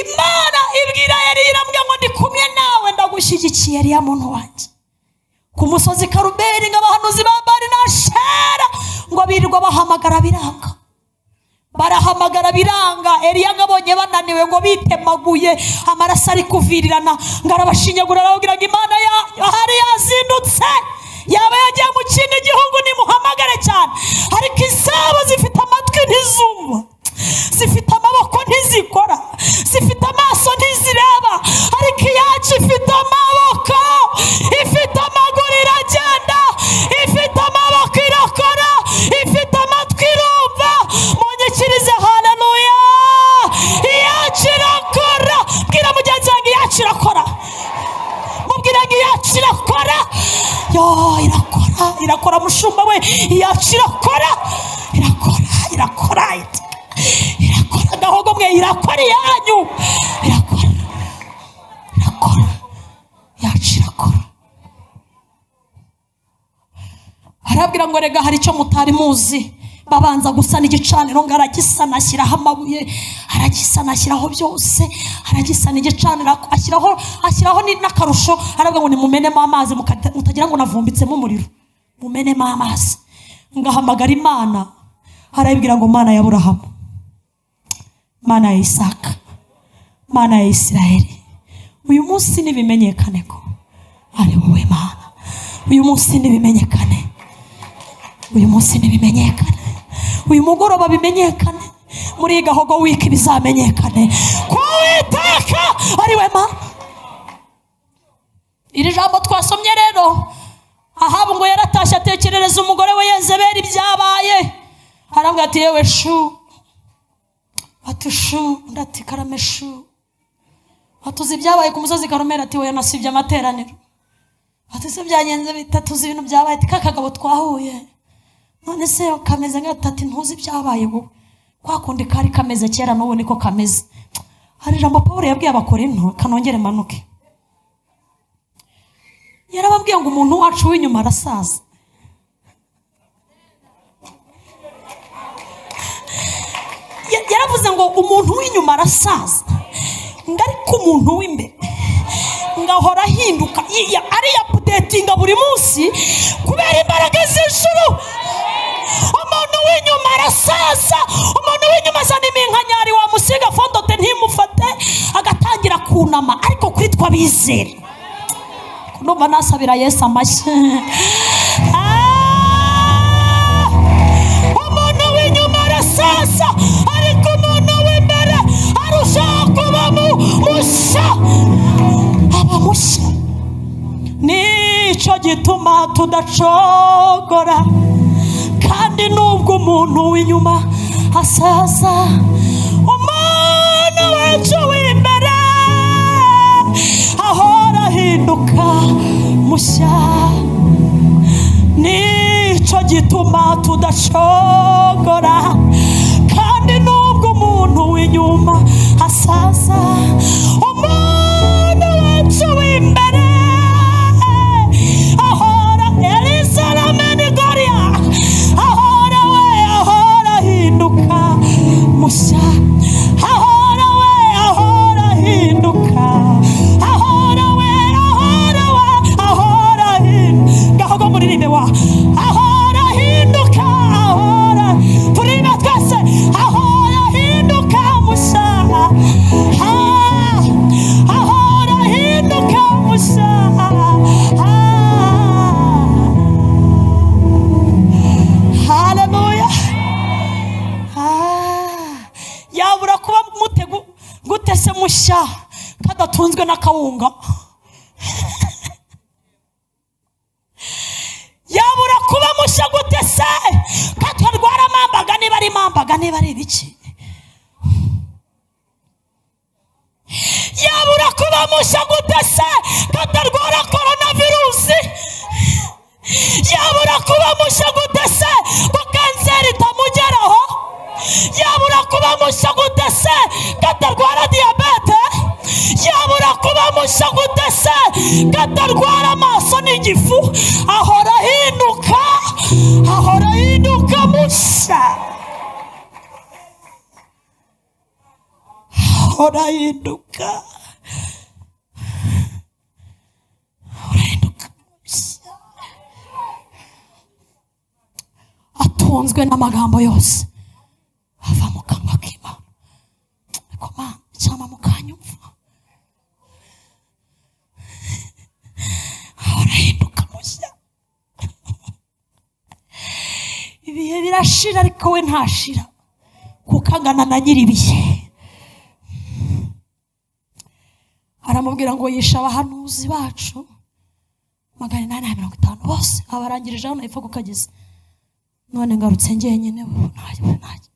Imana ibwira Eliya, iramubwira ngo: "Ndi kumwe nawe, ndagushyigikiye, Eliya muntu wanjye." Ku musozi Karumeli, ngo abahanuzi ba Bali na Ashera ngo birirwa bahamagara biranga, barahamagara biranga. Eliya ngo abonye bananiwe, ngo bitemaguye, amaraso ari kuvirirana, ngo arabashinyagura, arababwira ngo: "Imana yanyu ahari yazindutse, yaba yagiye mu kindi gihugu, nimuhamagare cyane." Ariko izabo zifite amatwi ntizumva, zifite amaboko ntizikora, zifite amaso ntizireba, ariko iyacu ifite amaboko, ifite amaguru iragenda, ifite amaboko irakora, ifite amatwi irumva. Munyikirize haleluya! Iyacu irakora. Bwira mugenzi wanjye: "Iyacu irakora." Mubwira ngo: "Iyacu irakora." Yo, irakora, irakora. Mushumba we, iyacu irakora, irakora, irakora, irakora. Gahogo mwe, irakora. Iyanyu irakora, irakora. Iyacu irakora. Arabwira ngo: "Rega hari icyo mutari muzi." Babanza gusana igicaniro, ngo aragisana, ashyiraho amabuye, aragisana, ashyiraho byose, aragisana igicaniro, ashyiraho n'akarusho. Aravuga ngo: "Nimumenemo amazi, mutagira ngo navumbitsemo umuriro, mumenemo amazi." Ngahamagara Imana, arayibwira ngo: "Mana ya Aburahamu, Mana ya Isaka, Mana ya Isiraheli, uyu munsi nibimenyekane ko ari wowe Mana. Uyu munsi nibimenyekane, uyu munsi nibimenyekane, uyu mugoroba bimenyekane, muri iyi Gahogo Week bizamenyekane ko Uwiteka ari we Mana." Iri jambo twasomye rero, Ahabu ngo yaratashye, atekerereza umugore we Yezebeli ibyabaye. Arambwira ati: "Yewe shu." Ati: "Shu." Undi ati: "Karame shu." Ati: "Uzi ibyabaye ku musozi Karumeli?" Ati: "We, nasibye amateraniro." Ati: "Se byagenze bite?" "Tuzi ibintu byabaye." Ati: "Kakagabo twahuye, none se kameze nk'ati?" Ati: "Ntuzi ibyabaye wowe. Kwa kundi kari kameze kera, n'ubu niko kameze." Hari ijambo Paul yabwiye Abakorinto, kanongere manuke. Yarababwiye ngo umuntu wacu w'inyuma arasaza. Yaravuze ngo umuntu w'inyuma arasaza, ngo ariko umuntu w'imbere ngo ahora ahinduka, ariya-updatinga buri munsi kubera imbaraga z'ijuru. Umuntu w'inyuma arasaza. Umuntu w'inyuma azana iminkanyari, wamusiga fond de teint ntimufate, agatangira kunama. Ariko kuri twe abizera, numva nasabira Yesu amashyi. Ah! Umuntu w'inyuma arasaza, ariko umuntu w'imbere arushaho kuba mushya, aba mushya. Nicyo gituma tudacogora, kandi nubwo umuntu w'inyuma asaza, umuntu wacu w'imbere ahora ahinduka mushya. Nicyo gituma tudacogora, kandi nubwo umuntu w'inyuma asaza, umuntu wacu w'imbere ahora elisaramenigoria, ahora we, ahora ahinduka mushya, ahora we, ahora ahinduka, ahora we, ahora we, ahora ahinduka. Gahogo, muririmbe wa, ahora ahinduka, ahora, turirimbe twese: ahora ahinduka mushya. Ah, ahora ahinduka mushya. Ah. Haleluya! Ah, yabura kuba mute gute se mushya kadatunzwe n'akawunga? Yabura kuba mushya gute se? ibihaga, niba ari ibiki. Yabura kuba mushya gute se katarwara koronavirusi? Yabura kuba mushya gute se ko kanseri itamugeraho? Yabura kuba mushya gute se katarwara diyabete? Yabura kuba mushya gute se katarwara amaso n'igifu? Ahora ahinduka, ahora ahinduka mushya, ahora ahinduka, ahora ahinduka mushya. Atunzwe n'amagambo yose ava mu kanwa k'Imana. Ariko Mana, cyangwa mukanyumva, ahora ahinduka mushya. Ibihe birashira ariko we ntashira, kuko angana na nyir'ibihe. Aramubwira ngo yishe abahanuzi bacu 850 bose, abarangirije hano hepfo ku kagezi, none ngarutse njyenyine, ubu ntacyo.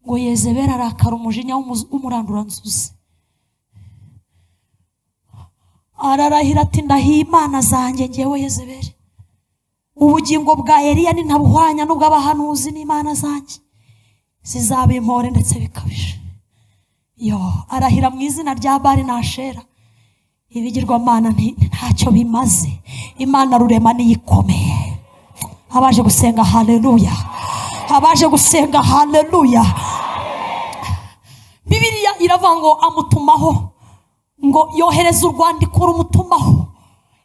Ngo Yezebeli arakara umujinya w'umuranduranzuzi, ararahira ati ndahiye imana zanjye ngewe Yezebeli, ubugingo bwa Eliya nintabuhwanya n'ubw'abahanuzi n'imana zanjye zizaba impore ndetse bikabije. Yo, arahira mu izina rya Bali na Ashera, ibigirwamana ntacyo bimaze, Imana rurema niyo ikomeye. Abaje gusenga haleluya, abaje gusenga haleluya. Bibiliya iravuga ngo amutumaho, ngo yohereza urwandiko rumutumaho.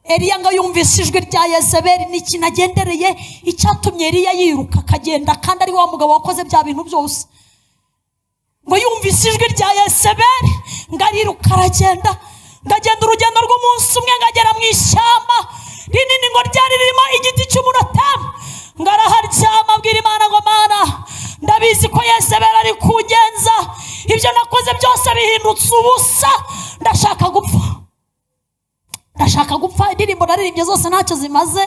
Eliya ngo yumvise ijwi rya Yezebeli n'ikintu agendereye, icyatumye Eliya yiruka akagenda, kandi ari wa mugabo wakoze bya bintu byose. Ngo yumvise ijwi rya Yezebeli ngo ariruka aragenda, ngo agenda urugendo rw'umunsi umwe, ngo agera mu ishyamba rinini ngo ryari ririmo igiti cy'umuratamu, ngo araharyama abwira Imana ngo Mana, ndabizi ko Yezebeli ari kungenza, ibyo nakoze byose bihindutse ubusa, ndashaka gupfa, ndashaka gupfa, indirimbo naririmbye zose ntacyo zimaze,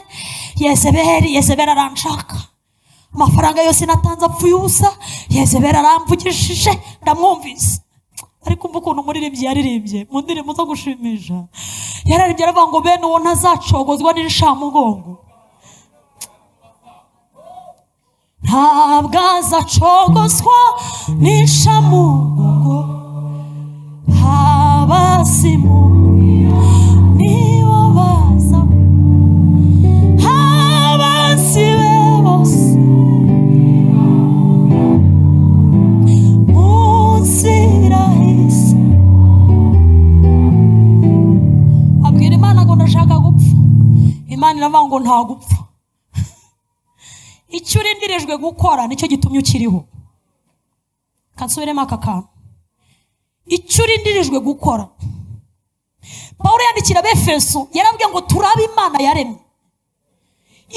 Yezebeli, Yezebeli aranshaka, amafaranga yose natanze apfuye ubusa, Yezebeli aramvugishije, ndamwumvise. Ariko umva ukuntu umuririmbyi yaririmbye mu ndirimbo zo gushimisha, yararimbye aravuga ngo bene uwo ntazacogozwa n'inshamugongo, ntabwo azacogozwa n'inshamugongo, abazimu nibo baza, abanzi be bose mu nzira ihise. Abwira Imana ngo ndashaka gupfa, Imana iravuga ngo nta gupfa. Icyo urindirijwe gukora nicyo gitumye ukiriho. Kansubiremo aka kantu, icyo urindirijwe gukora. Pawulo yandikira Abefeso yarabwiye ngo turabe Imana yaremye,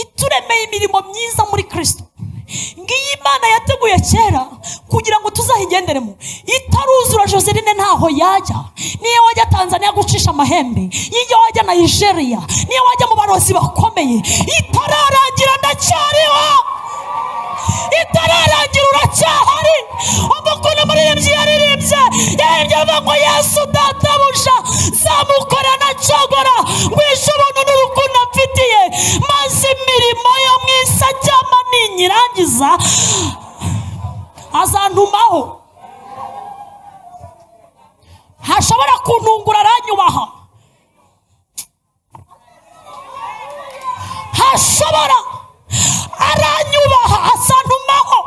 ituremeye imirimo myiza muri Kristo. Ngiyi Imana yateguye kera kugira ngo tuzayigenderemo. Itaruzura Joseline ntaho yajya, niyo wajya Tanzania gucisha amahembe, niyo wajya Nigeria, niyo wajya mu barozi bakomeye, itararangira ndacyariho, itararangira uracyahari. Umva ukuntu umuririmbyi yaririmbye, yaririmbye avuga ngo Yesu databuja nzamukora nacogora, ngwishe ubuntu n'urukundo mfitiye, maze imirimo yo mu isi ajyama ninyirangiza azantumaho. Ntashobora kuntungura, aranyubaha, ntashobora, aranyubaha, azantumaho.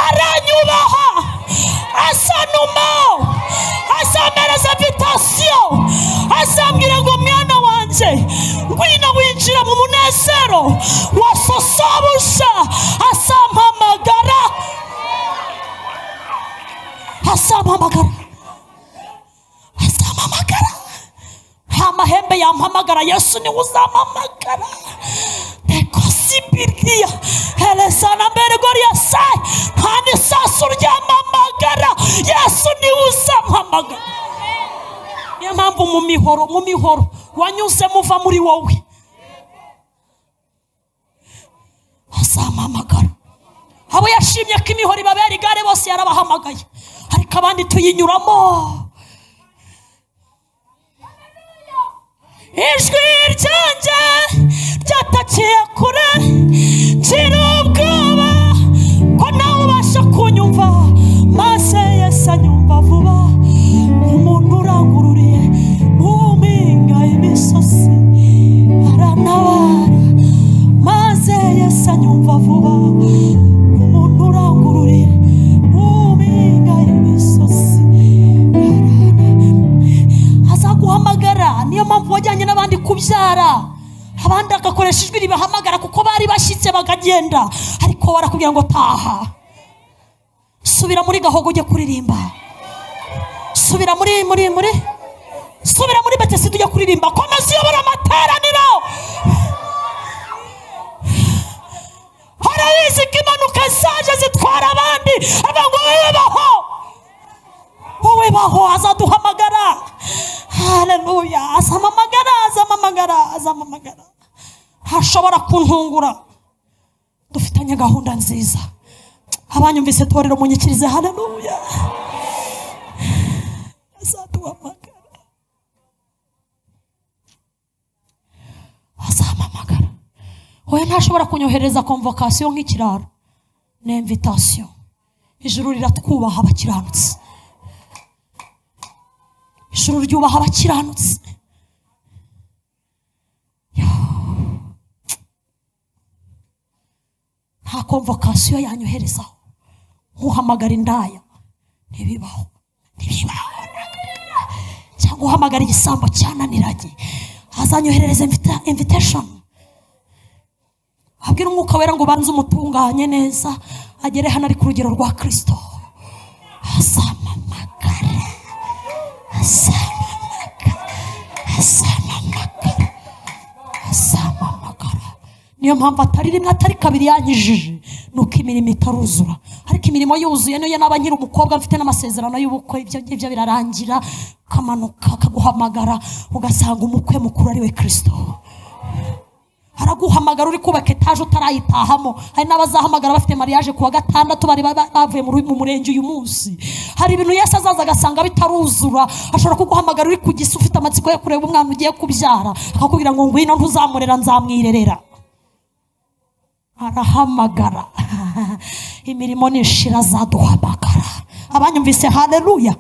Aranyubaha, azantumaho, azampereza invitasiyo, azambwira ngo mwana wanjye ngwino winjira mu munezero wa sosobusha, azampamagara, azampamagara, azampamagara. Nta mahembe yampamagara, Yesu niwe uzampamagara. Tekosibiria helesana mbere goria sai, nta n'isasu ryampamagara, Yesu niwe uzampamagara. Niyo mpamvu mu mihoro, mu mihoro wanyuzemo uva muri wowe. Azampamagara. Abo yashimye ko imihoro ibabera igare bose yarabahamagaye, ariko abandi tuyinyuramo. Ijwi ryanjye ryatakiye kure, ngira ubwoba ko nawe ubasha kunyumva, maze Yesu anyumva vuba, umuntu urangururiye mu mpinga y'imisozi arantabara. Maze Yesu anyumva vuba, umuntu urangururiye mu mpinga y'imisozi arantabara. Azaguhamagara. Niyo mpamvu wajyanye n'abandi kubyara, abandi agakoresha ijwi ribahamagara kuko bari bashyitse bakagenda, ariko barakubwira ngo taha, subira muri Gahogo ujye kuririmba, subira muri muri muri subira muri Betesida ujye kuririmba, komeza uyobora amateraniro. Harabizi ko impanuka zaje zitwara abandi, avuga ngo wowe baho, wowe baho. Azaduhamagara. Haleluya! Azampamagara, azampamagara, azampamagara. Ntashobora kuntungura, dufitanye gahunda nziza. Abanyumvise torero, munyikirize haleluya. Azaduhamagara, azampamagara. Oya, ntashobora kunyohereza convocation nk'ikiraro, ni invitation. Ijuru riratwubaha abakiranutsi, ijuru ryubaha abakiranutsi. Nta convocation yanyoherezaho nkuhamagara indaya, ntibibaho, ntibibaho. Cyangwa uhamagara igisambo cyananiranye, azanyoherereza invitation, abwira Umwuka Wera ngo ubanze umutunganye neza, agere hano ari ku rugero rwa Kristo. Azampamagara, azampamagara, azampamagara, azampamagara. Niyo mpamvu atari rimwe atari kabiri yankijije, nuko imirimo itaruzura. Ariko imirimo yuzuye, niyo naba nkiri umukobwa mfite n'amasezerano y'ubukwe, ibyo ngibyo birarangira, ukamanuka akaguhamagara, ugasanga umukwe mukuru ari we Kristo. Araguhamagara uri kubaka etaje utarayitahamo. Hari n'abazahamagara bafite mariage kuwa gatandatu, bari bavuye mu murenge uyu munsi. Hari ibintu Yesu azaza agasanga bitaruzura. Ashobora kuguhamagara uri ku gisi, ufite amatsiko yo kureba umwana ugiye kubyara, akakubwira ngo ngwino, ntuzamurera nzamwirerera. Arahamagara. Imirimo nishira azaduhamagara. Abanyumvise haleluya.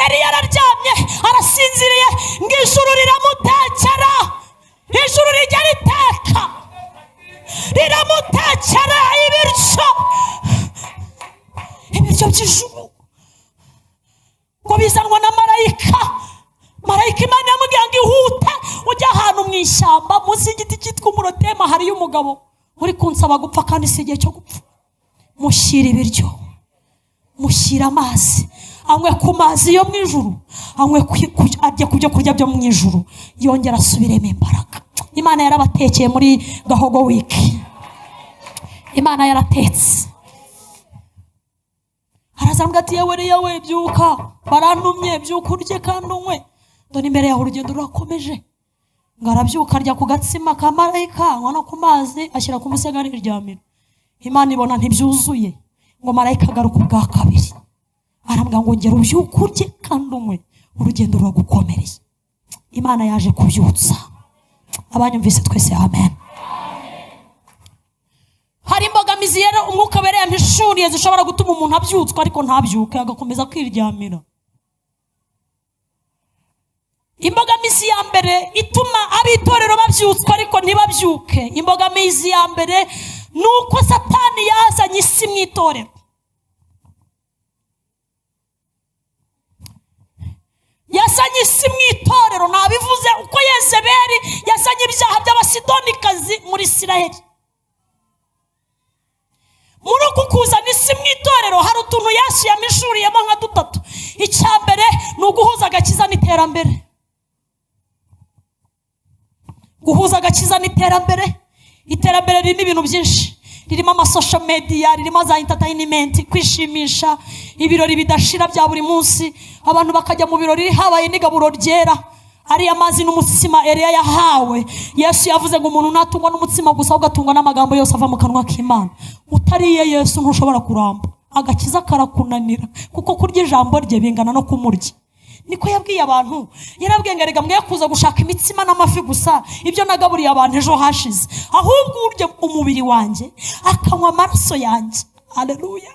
Eliya araryamye arasinziriye, ngo ijuru riramutekera. Ijuru rijya riteka, riramutekera ibiryo, ibiryo by'ijuru ngo bizanwa na marayika. Marayika Imana yamubwiye ngo ihute ujye ahantu mu ishyamba munsi y'igiti cyitwa umurotema, hariyo umugabo uri kunsaba gupfa kandi si igihe cyo gupfa. Mushyira ibiryo, mushyira amazi, anywe ku mazi yo mu ijuru, anywe arye ku byo kurya byo mu ijuru, yongera asubiremo imbaraga. Imana yarabatekeye muri Gahogo wiki, Imana yaratetse. Araza aramubwira ati yewe yewe, byuka, barantumye, byuka urye kandi unywe, dore imbere yawe urugendo rurakomeje. Ngo arabyuka, arya ku gatsima ka marayika, anywa no ku mazi, ashyira ku musego ariryamira. Imana ibona ntibyuzuye, ngo marayika agaruka ubwa kabiri, arambwira ngo ngera ubyuke urye kandi unywe, urugendo ruragukomereye. Imana yaje kubyutsa. Abanyumvise twese amen. Hari imbogamizi rero Umwuka Wera yampishuriye zishobora gutuma umuntu abyutswa ariko ntabyuke, agakomeza kwiryamira. Imbogamizi ya mbere ituma ab'itorero babyutswa ariko ntibabyuke, imbogamizi ya mbere ni uko Satani yazanye isi mu itorero. Yazanye isi mu itorero, nabivuze uko Yezebeli yazanye ibyaha by'Abasidonikazi muri Isiraheli. Muri uku kuzana isi mu itorero hari utuntu Yesu yamishuriyemo nka dutatu. Icya mbere ni uguhuza agakiza n'iterambere. Guhuza agakiza n'iterambere. Iterambere ririmo ibintu byinshi, ririmo amasocial media, ririmo za entertainment, kwishimisha, ibirori bidashira bya buri munsi. Abantu bakajya mu birori habaye n'igaburo ryera, Ariya mazi n'umutsima Eliya yahawe, Yesu yavuze ngo umuntu ntatungwa n'umutsima gusa, ahubwo atungwa n'amagambo yose ava mu kanwa k'Imana. Utariye Yesu ntushobora kuramba, agakiza karakunanira, kuko kurya ijambo rye bingana no kumurya. Niko yabwiye abantu, yarabwiye ngo erega mwe kuza gushaka imitsima n'amafi gusa, ibyo nagaburiye abantu ejo hashize, ahubwo urya umubiri wanjye akanywa amaraso yanjye, haleluya,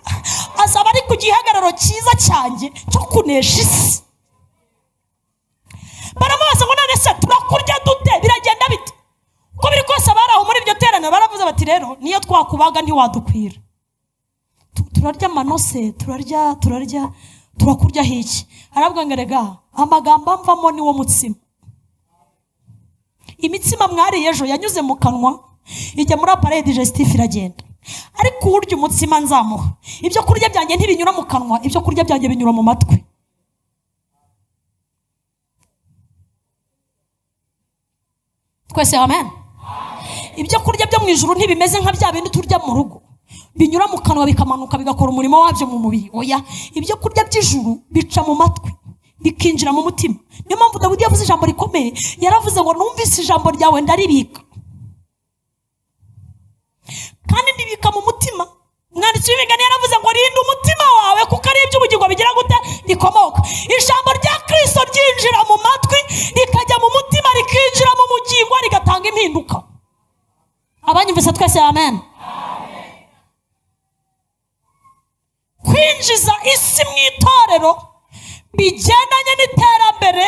azaba ari ku gihagararo cyiza cyanjye cyo kunesha isi. Baramubaza ngo none se turakurya dute, biragenda bite? Uko biri kose abari aho muri iryo teraniro baravuze bati rero niyo twakubaga ntiwadukwira, turarya amanose, turarya, turarya, turakurya hiki? Aravuga ngo erega amagambo amvamo niwo mutsima. Imitsima mwariye ejo yanyuze mu kanwa ijya muri appareil digestif iragenda, ariko urya umutsima nzamuha, ibyo kurya byanjye ntibinyura mu kanwa, ibyo kurya byanjye binyura mu matwi. Twese amen. Ibyo kurya byo mu ijuru ntibimeze nka bya bindi turya mu rugo, binyura mu kanwa bikamanuka bigakora umurimo wabyo mu mubiri. Oya, ibyo kurya by'ijuru bica mu matwi bikinjira mu mutima. Niyo mpamvu Dawidi yavuze ijambo rikomeye, yaravuze ngo numvise ijambo ryawe ndaribika, kandi ndibika mu mutima. Umwanditsi w'imigani yaravuze ngo rinda umutima wawe kuko ari iby'ubugingo bigira gute bikomoka. Ijambo rya Kristo ryinjira mu matwi rikajya mu mutima rikinjira mu bugingo rigatanga impinduka. Abanyumvise twese amen. Kwinjiza isi mu itorero bigendanye n'iterambere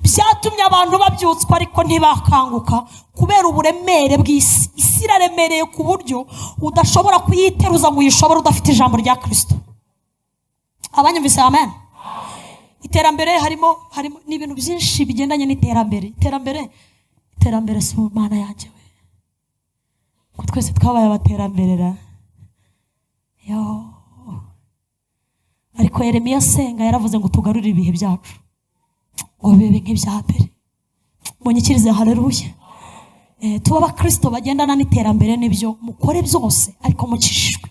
byatumye abantu babyutswa ariko ntibakanguka kubera uburemere bw'isi. Isi iraremereye ku buryo udashobora kuyiteruza ngo uyishobore udafite ijambo rya Kristo. Abanyumvise amen. Iterambere harimo n'ibintu byinshi bigendanye n'iterambere. Iterambere, iterambere si Imana yanjye we, ko twese twabaye abaterambere ra. Yo. Ariko Yeremiya asenga yaravuze ngo tugarurire ibihe byacu ngo bibe nk'ibya mbere. Munyikirize haleluya. Tuba abakristo bagendana n'iterambere n'ibyo mukore byose ariko mukijijwe.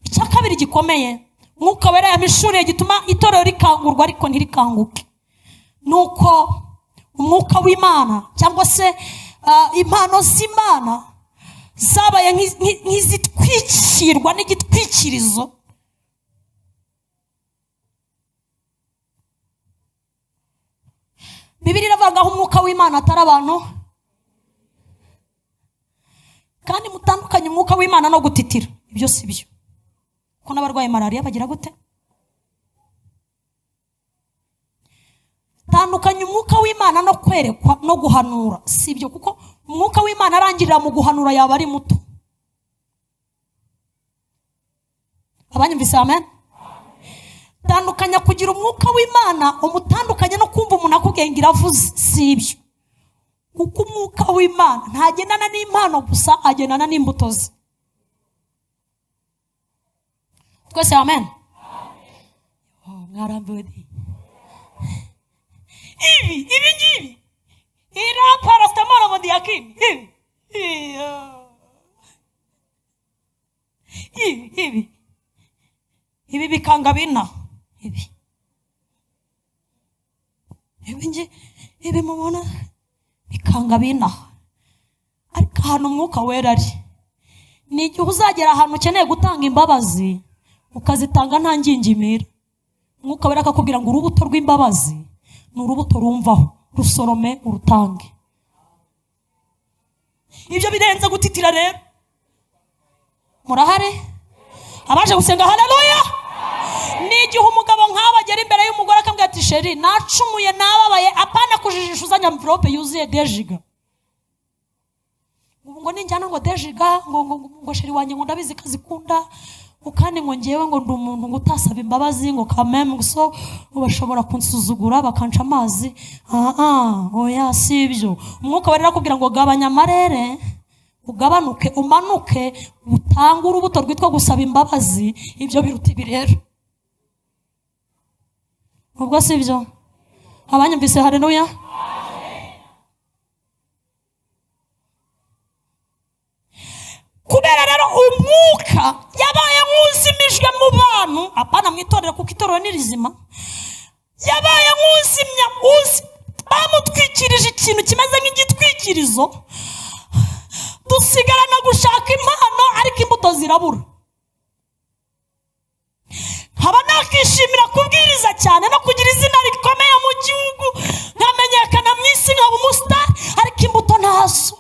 Icya kabiri gikomeye Mwuka Wera yamishuriye gituma itorero rikangurwa ariko ntirikanguke, nuko umwuka w'Imana cyangwa se impano z'Imana zabaye nk'izitwikirwa n'igitwikirizo. Bibiliya iravuga aho umwuka w'Imana atari abantu, kandi mutandukanye umwuka w'Imana no gutitira, ibyo si byo. Ko n'abarwaye malariya bagira gute? Tandukanye umwuka w'Imana no kwerekwa no guhanura, si byo, kuko umwuka w'Imana arangirira mu guhanura yaba ari muto. Abanyumvise amen. Tandukanya kugira umwuka w'Imana umutandukanye no kumva umuntu akubwiye ngo iravuze, si ibyo. Kuko umwuka w'Imana ntagendana n'impano gusa, agendana n'imbuto ze. Twese amen. Oh, mwarambiwe di. Ibi, ibi ngibi. Ira paracetamol ngo ndiyakini. Ibi. Ibi, ibi. Ibi bikanga bina. Ibi. Ibi ngi, ibi mubona bikanga bina. Ariko ahantu umwuka wera ari, ni igihe uzagera ahantu ukeneye gutanga imbabazi ukazitanga nta ngingimira. Umwuka wera akakubwira ngo urubuto rw'imbabazi ni urubuto rumvaho, rusorome urutange. Ibyo birenze gutitira rero. Murahari? Abaje gusenga haleluya. Ni igihe umugabo nk'aba agera imbere y'umugore akambwira ati sheri nacumuye nababaye, apana kujijisha uzanye envelope yuzuye dejiga. Ubu ngo ninjyana ngo dejiga ngo ngo ngo sheri wanjye ngo ndabizi kazikunda, kandi ngo ngewe ngo ndi umuntu ngo utasaba imbabazi ngo kameme so bashobora kunsuzugura bakanca amazi. Oya si ibyo. Umwuka wera arakubwira ngo gabanya amarere, ugabanuke, umanuke, utange urubuto rwitwa gusaba imbabazi. Ibyo biruta ibi rero. Ubwo si byo? Abanyumvise haleluya. Kubera rero umwuka yabaye nk'uzimijwe mu bantu, apana mu itorero kuko itorero ni rizima, yabaye nk'uzimya, bamutwikirije ikintu kimeze nk'igitwikirizo, dusigarana gushaka impano, ariko imbuto zirabura. Nkaba nakishimira kubwiriza cyane no kugira izina rikomeye mu gihugu, nkamenyekana mu isi, nkaba umusitari, ariko imbuto ntazo.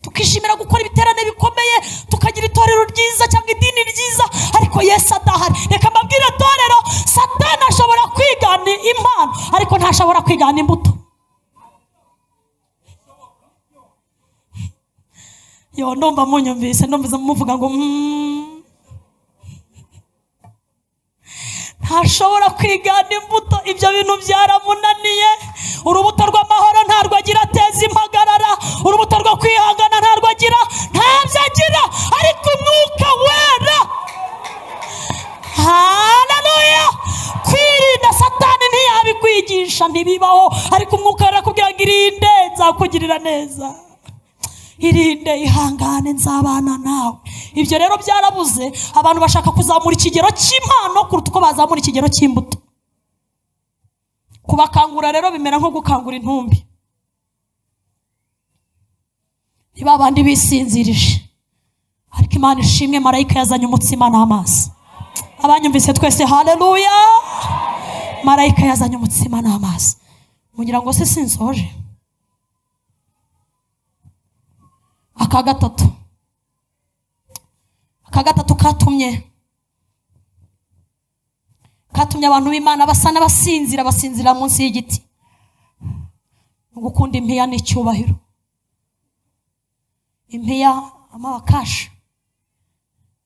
Tukishimira gukora ibiterane bikomeye, tukagira itorero ryiza cyangwa idini ryiza, ariko Yesu adahari. Reka mbabwire torero, Satani ashobora kwigana impano, ariko ntashobora kwigana imbuto. Yo, ndumva munyumvise, ndumva muvuga ngo Ntashobora kwigana imbuto. Ibyo bintu byaramunaniye. Urubuto rw'amahoro ntarwo agira, ateza impagarara. Urubuto rwo kwihangana ntarwo agira, ntabyo agira. Ariko Umwuka Wera, haleluya! Kwirinda Satani ntiyabikwigisha, ntibibaho. Ariko Umwuka Wera arakubwira ngo irinde, nzakugirira neza, irinde, ihangane, nzabana nawe. Ibyo rero byarabuze. Abantu bashaka kuzamura ikigero cy'impano kuruta uko bazamura ikigero cy'imbuto. Kubakangura rero bimera nko gukangura intumbi. Ni ba bandi bisinzirije, ariko Imana ishimwe, marayika yazanye umutsima n'amazi. Abanyumvise twese haleluya! Marayika yazanye umutsima n'amazi. Mugira ngo se sinsoje? Aka gatatu katumye abantu b'Imana basa n'abasinzira, basinzira munsi y'igiti. Gukunda impiya n'icyubahiro. Impiya amaba kashi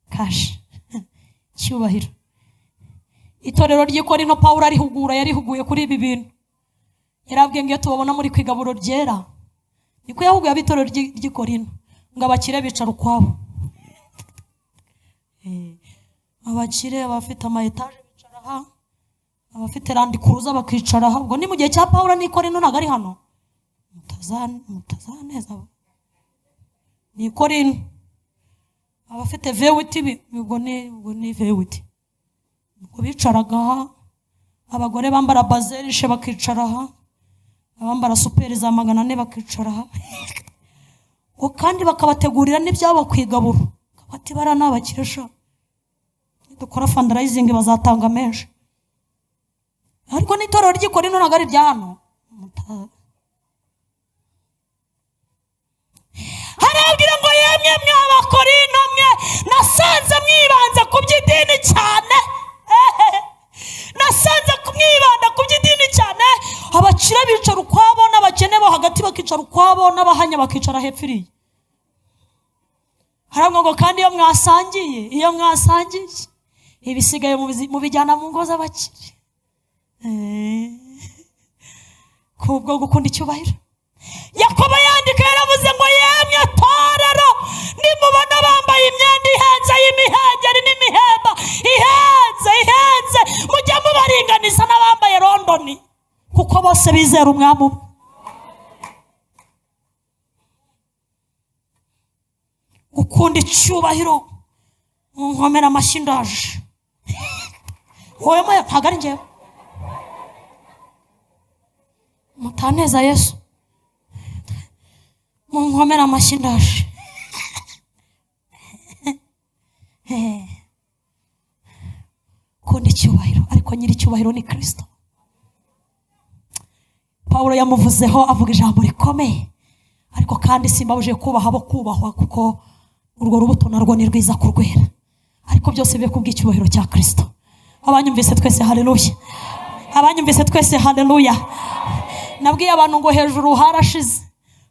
kashi, icyubahiro. Itorero ry'i Korinto Pawulo arihugura, yarihuguye kuri ibi bintu. Yarabwiye ngo iyo tubabona muri kwigaburo ryera, niko yahuguye ab'itorero ry'i Korinto, ngo abakire bicara ukwabo. Abakire abafite ama etaje bicara aha, abafite randikuruza bakicara aha. Ubwo ni mu gihe cya Pawulo n'i Korinto, ntabwo ari hano. Mutazaneza. Ni Korinto. Abafite vewiti, ubwo ni vewiti. Ubwo bicaraga aha, abagore bambara bazerishe bakicara aha, abambara superi za 400 bakicara aha. Ngo kandi bakabategurira n'ibyabo kwigaburo. Bati bara n'abakire sha, dukora fundraising bazatanga menshi. Ariko n'itorero ry'i Korinto ntabwo ari irya hano. Harabwira ngo yemwe mw'Abakorinto mwe, nasanze mwibanze ku by'idini cyane. Nasanze mwibanda ku by'idini cyane. Abakire bicara ukwabo, n'abakene bo hagati bakicara ukwabo, n'abahanya bakicara hepfo iriya. Harabwira ngo kandi iyo mwasangiye, iyo mwasangiye ibisigaye mubijyana mu ngo z'abakire. Kubwo gukunda icyubahiro. Yakobo yandika yaravuze ngo yemwe torero, nimubona bambaye imyenda ihenze y'imihengeri n'imihemba ihenze ihenze, mujye mubaringaniza n'abambaye Londoni, kuko bose bizera umwami umwe. Gukunda icyubahiro, nkomera amashyi ndaje. Wowe moya ntabwo ari njyewe. Mutaneza Yesu, munkomera amashyi ndaje. Kunda icyubahiro, ariko nyiri icyubahiro ni Kristo. Pawulo yamuvuzeho avuga ijambo rikomeye, ariko kandi simbabujije kubaha abo kubahwa, kuko urwo rubuto narwo ni rwiza kurwera, ariko byose bibe kubw'icyubahiro cya Kristo. Abanyumvise twese haleluya! Abanyumvise twese haleluya! Nabwiye abantu ngo hejuru harashize,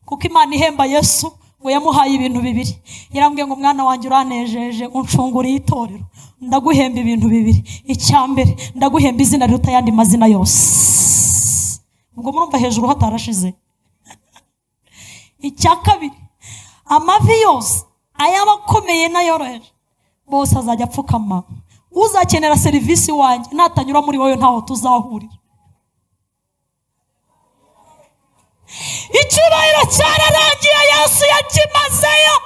kuko Imana ihemba Yesu ngo yamuhaye ibintu bibiri. Yarambwiye ngo mwana wanjye uranejeje, uncunguriye itorero, ndaguhemba ibintu bibiri. Icya mbere, ndaguhemba izina riruta ayandi mazina yose. Ubwo murumva hejuru hatarashize. Icya kabiri, amavi yose ay'abakomeye n'ayoroheje bose azajya apfukama. Uzakenera serivisi wanjye natanyura muri wowe ntaho tuzahurira. Icyubahiro cyararangiye, Yesu yakimazeyo.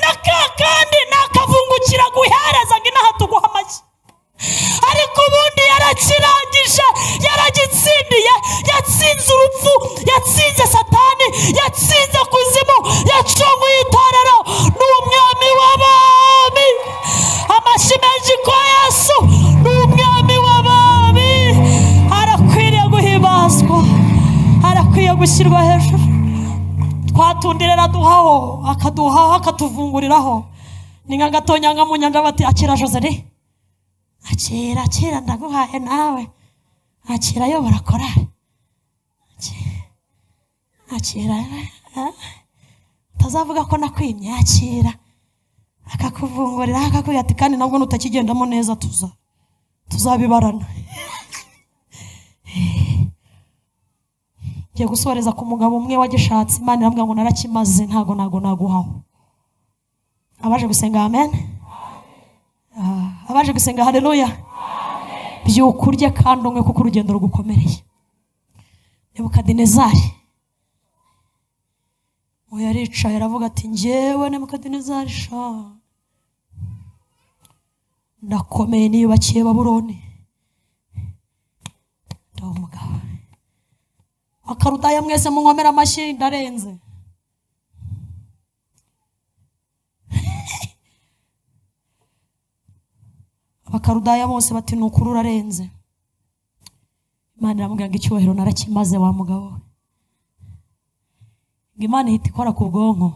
Na ka kandi nakavungukira guhereza ngo inaha tuguha amashyi, ariko ubundi yarakirangije, yaragitsindiye. Yatsinze urupfu, yatsinze Satani, yatsinze kuzimu, yacunguye itorero. Ni umwami w'abami. Amashyi menshi kwa Yesu! Ni umwami w'abami, arakwiriye guhimbazwa, arakwiye gushyirwa hejuru. Twatundi rero aduhaho, akaduhaho, akatuvunguriraho. Ni nka gatonyanga mu nyanja. Bati: "Akira Joseli, akira, akira, ndaguhaye nawe, akira, ayobora korari, akira, akira, utazavuga ko nakwimye, akira." Akakuvungurira, akakubwira ati: "Kandi nabwo nutakigendamo neza tuzabibarana." Ngiye gusoreza ku mugabo umwe wagishatse, Imana iramubwira ngo: "Narakimaze, ntago naguhaho." Abaje gusenga, amen. Abaje gusenga, haleluya. Byuka urye kandi unywe, kuko urugendo rugukomereye. Nebukadinezari ngo yaricaye, aravuga ati: "Njyewe Nebukadinezari sha, ndakomeye, niyubakiye Babuloni, ndi umugabo. Akarudaya mwese munkomere amashyi, ndarenze." Abakarudaya bose bati: "Ni ukuri urarenze." Imana iramubwira ngo: "Icyubahiro narakimaze, wa mugabo we." Ngo Imana ihita ikora ku bwonko,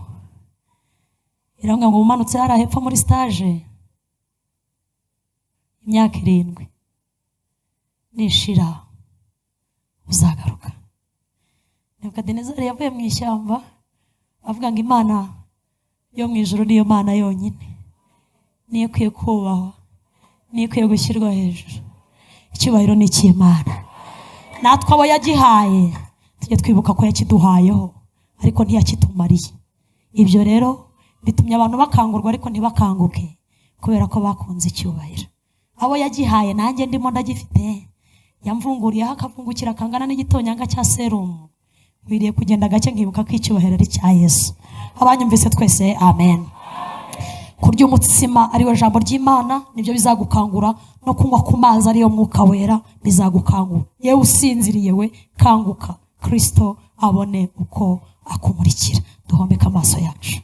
iramubwira ngo: "Umanutse hariya hepfo muri stage, imyaka 7 nishira uzagaruka." Nebukadinezari yavuye mu ishyamba avuga ngo: "Imana yo mu ijuru niyo Mana yonyine, niyo ikwiye kubahwa, niyo ikwiye gushyirwa hejuru. Icyubahiro ni icy'Imana." Natwe abo yagihaye tujye twibuka ko yakiduhayeho, ariko ntiyakitumariye. Ibyo rero bitumye abantu bakangurwa, ariko ntibakanguke kubera ko bakunze icyubahiro. Abo yagihaye, nanjye ndimo, ndagifite, yamvunguriyeho akavungukira kangana n'igitonyanga cya serumu. Nkwiriye kugenda gake, nkibuka ko icyubahiro ari icya Yesu. Abanyumvise twese, amen. Kurya umutsima ariwe jambo ry'Imana nibyo bizagukangura, no kunywa ku mazi ariyo Mwuka Wera bizagukangura. Yewe usinziriye we, kanguka, Kristo abone uko akumurikira. Duhomeke amaso yacu.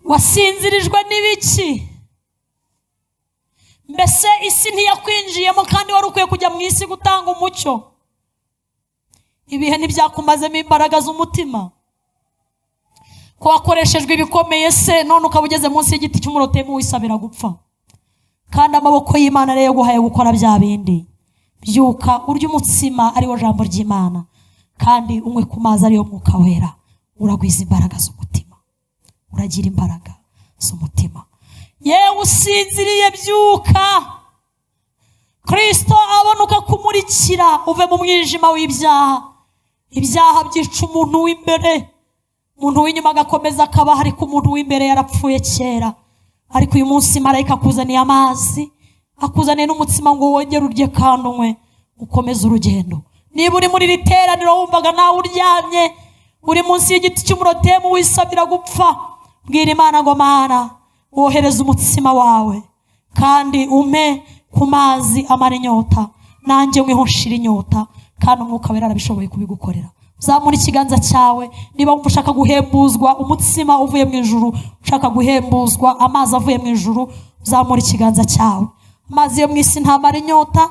Wasinzirijwe n'ibiki? Mbese isi ntiyakwinjiyemo kandi wari ukwiye kujya mu isi gutanga umucyo? Ibihe ntibyakumazemo imbaraga z'umutima? Ko wakoreshejwe ibikomeye se, none ukaba ugeze munsi y'igiti cy'umurotemu wisabira gupfa, kandi amaboko y'Imana ariyo yaguhaye gukora bya bindi? Byuka urye umutsima ariwo jambo ry'Imana, kandi unywe ku mazi ariyo Mwuka Wera. Uragwiza imbaraga z'umutima, uragira imbaraga z'umutima. Yewe usinziriye, byuka, Kristo abone uko akumurikira, uve mu mwijima w'ibyaha. Ibyaha byica umuntu w'imbere, umuntu w'inyuma agakomeza akabaho, ariko umuntu w'imbere yarapfuye kera. Ariko uyu munsi marayika akuzaniye amazi, akuzaniye n'umutsima ngo wongere urye kandi unywe, ukomeze urugendo. Niba uri muri iri teraniro wumvaga nawe uryamye, uri munsi y'igiti cy'umurotemu wisabira gupfa, bwira Imana ngo: "Mana, wohereze umutsima wawe kandi umpe ku mazi amara inyota, nanjye nkweho nshira inyota." Kandi Umwuka Wera arabishoboye kubigukorera. Zamura ikiganza cyawe niba wumva ushaka guhembuzwa umutsima uvuye mu ijuru, ushaka guhembuzwa amazi avuye mu ijuru. Zamura ikiganza cyawe. Amazi yo mu isi ntamara inyota,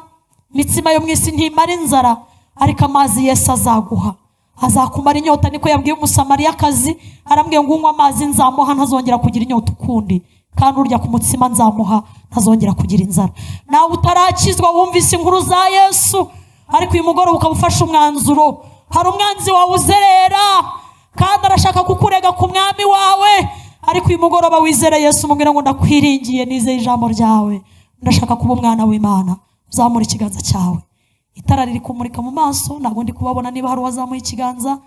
imitsima yo mu isi ntimara inzara, ariko amazi Yesu azaguha azakumara inyota. Niko yabwiye Umusamariyakazi, arambwiye ngo: "Unywe amazi nzamuha ntazongera kugira inyota ukundi, kandi urya ku mutsima nzamuha ntazongera kugira inzara." Nawe utarakizwa, wumvise inkuru za Yesu, ariko uyu mugoroba ukaba ufashe umwanzuro. Hari umwanzi wawe uzerera kandi arashaka kukurega ku mwami wawe, ariko uyu mugoroba wizere Yesu, umubwira ngo: "Ndakwiringiye, nizeye ijambo ryawe, ndashaka kuba umwana w'Imana." Uzamura ikiganza cyawe. Itara riri kumurika mu maso, ntabwo ndi kubabona niba hari uwazamuye ikiganza,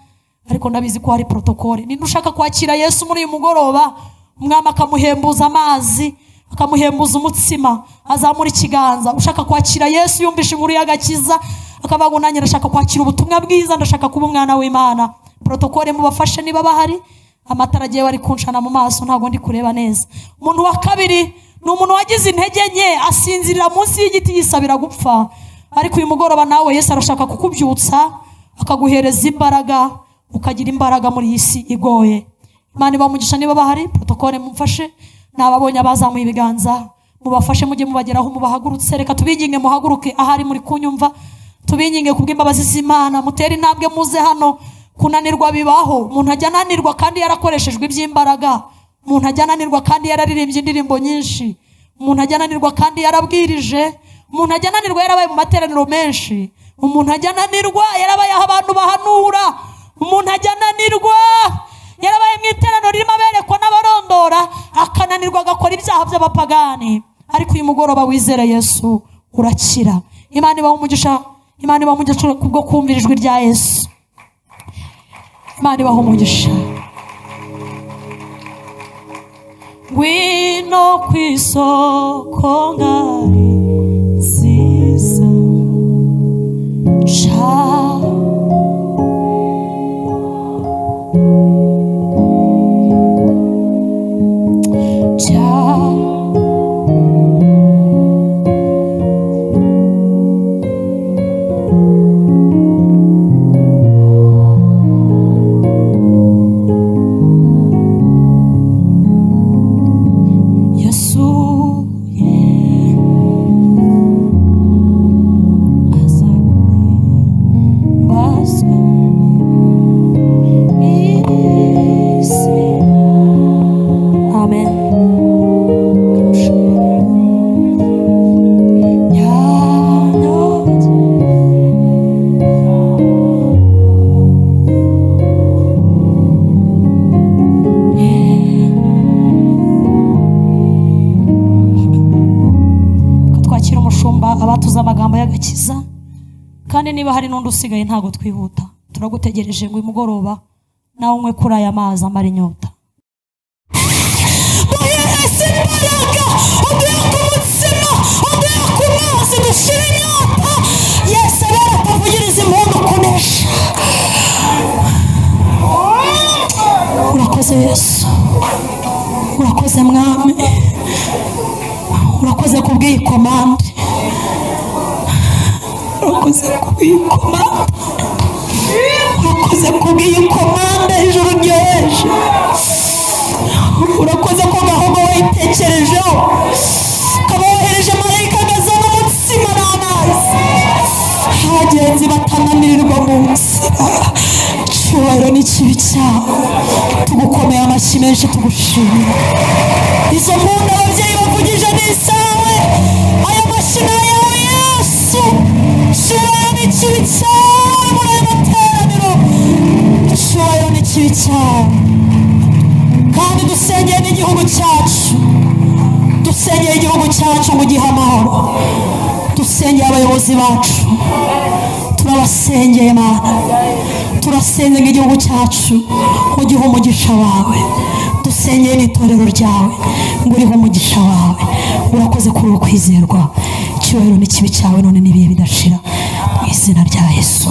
ariko ndabizi ko hari protokole. Ninde ushaka kwakira Yesu muri uyu mugoroba, umwami akamuhembuza amazi, akamuhembuza umutsima? Azamura ikiganza. Ushaka kwakira Yesu, yumvisha inkuru y'agakiza, akavuga ngo: "Nanjye ndashaka kwakira ubutumwa bwiza, ndashaka kuba umwana w'Imana." Protokole mubafashe niba bahari. Amatara agiye bari kunshana mu maso, ntabwo ndi kureba neza. Umuntu wa kabiri Ni umuntu wagize intege nke, asinzirira munsi y'igiti, yisabira gupfa. Ariko uyu mugoroba nawe Yesu arashaka kukubyutsa, akaguhereza imbaraga, ukagira imbaraga muri iyi si igoye. Imana ibamugisha. Niba bahari, protocole mumfashe, nababonye abazamuye ibiganza, mubafashe, mujye mubageraho, mubahagurutse. Reka tubinginge muhaguruke ahari muri kunyumva, tubinginge kubw'imbabazi z'Imana, mutere intambwe muze hano. Kunanirwa bibaho. Umuntu ajya ananirwa kandi yarakoreshejwe iby'imbaraga. Umuntu ajya ananirwa kandi yararirimbye indirimbo nyinshi. Umuntu ajya ananirwa kandi yarabwirije. Umuntu ajya ananirwa yarabaye mu materaniro menshi. Umuntu ajya ananirwa yarabaye aho abantu bahanura. Umuntu ajya ananirwa yarabaye mu iteraniro ririmo aberekwa n'abarondora, akananirwa agakora ibyaha by'abapagani. Ariko uyu mugoroba wizere Yesu, urakira. Imana ibaha umugisha. Imana ibaha umugisha kubwo kumvira ijwi rya Yesu. Imana ibaha umugisha. Ngwino ku isoko ngari nziza, ca ca. Yesu ye azaguhimbazwa isi. Amen. Yanyoye. Ko twakira umushumba abatuze amagambo y'agakiza. Kandi niba hari n'undi usigaye, ntabwo twihuta, turagutegereje ngo uyu mugoroba nawe unywe kuri aya mazi amara inyota. Duhereze imbaraga, uduhe ku mutsima, uduhe ku mazi dushira inyota. Yesu abera atavugiriza impundu kunesha. Urakoze Yesu, urakoze Mwami, urakoze kubw'iyi komande, urakoze kubw'iyi komande, urakoze kubw'iyi komande ijuru ryoheje. Urakoze ko gahogo wayitekerejeho, ukaba wohereje marayika agazana umutsima n'amazi, abagenzi batananirirwa mu nzira. Icyubahiro n'ikibi cyawe. Tugukomeye amashyi menshi, tugushimira. Izo mpundu ababyeyi bavugije ni izawe, aya mashyi ni ayawe Yesu. Icyubahiro n'ikibi cyawe muri aya materaniro, icyubahiro n'ikibi cyawe. Kandi dusengeye n'igihugu cyacu, dusengeye igihugu cyacu ngo ugihe amahoro. Dusengeye abayobozi bacu, turabasengeye Mana. Turasenze ngo igihugu cyacu ugihe umugisha wawe. Dusengeye n'itorero ryawe ngo urihe umugisha wawe. Urakoze kuri ubu kwizerwa. Icyubahiro n'ikibi cyawe none n'ibihe bidashira, mu izina rya Yesu.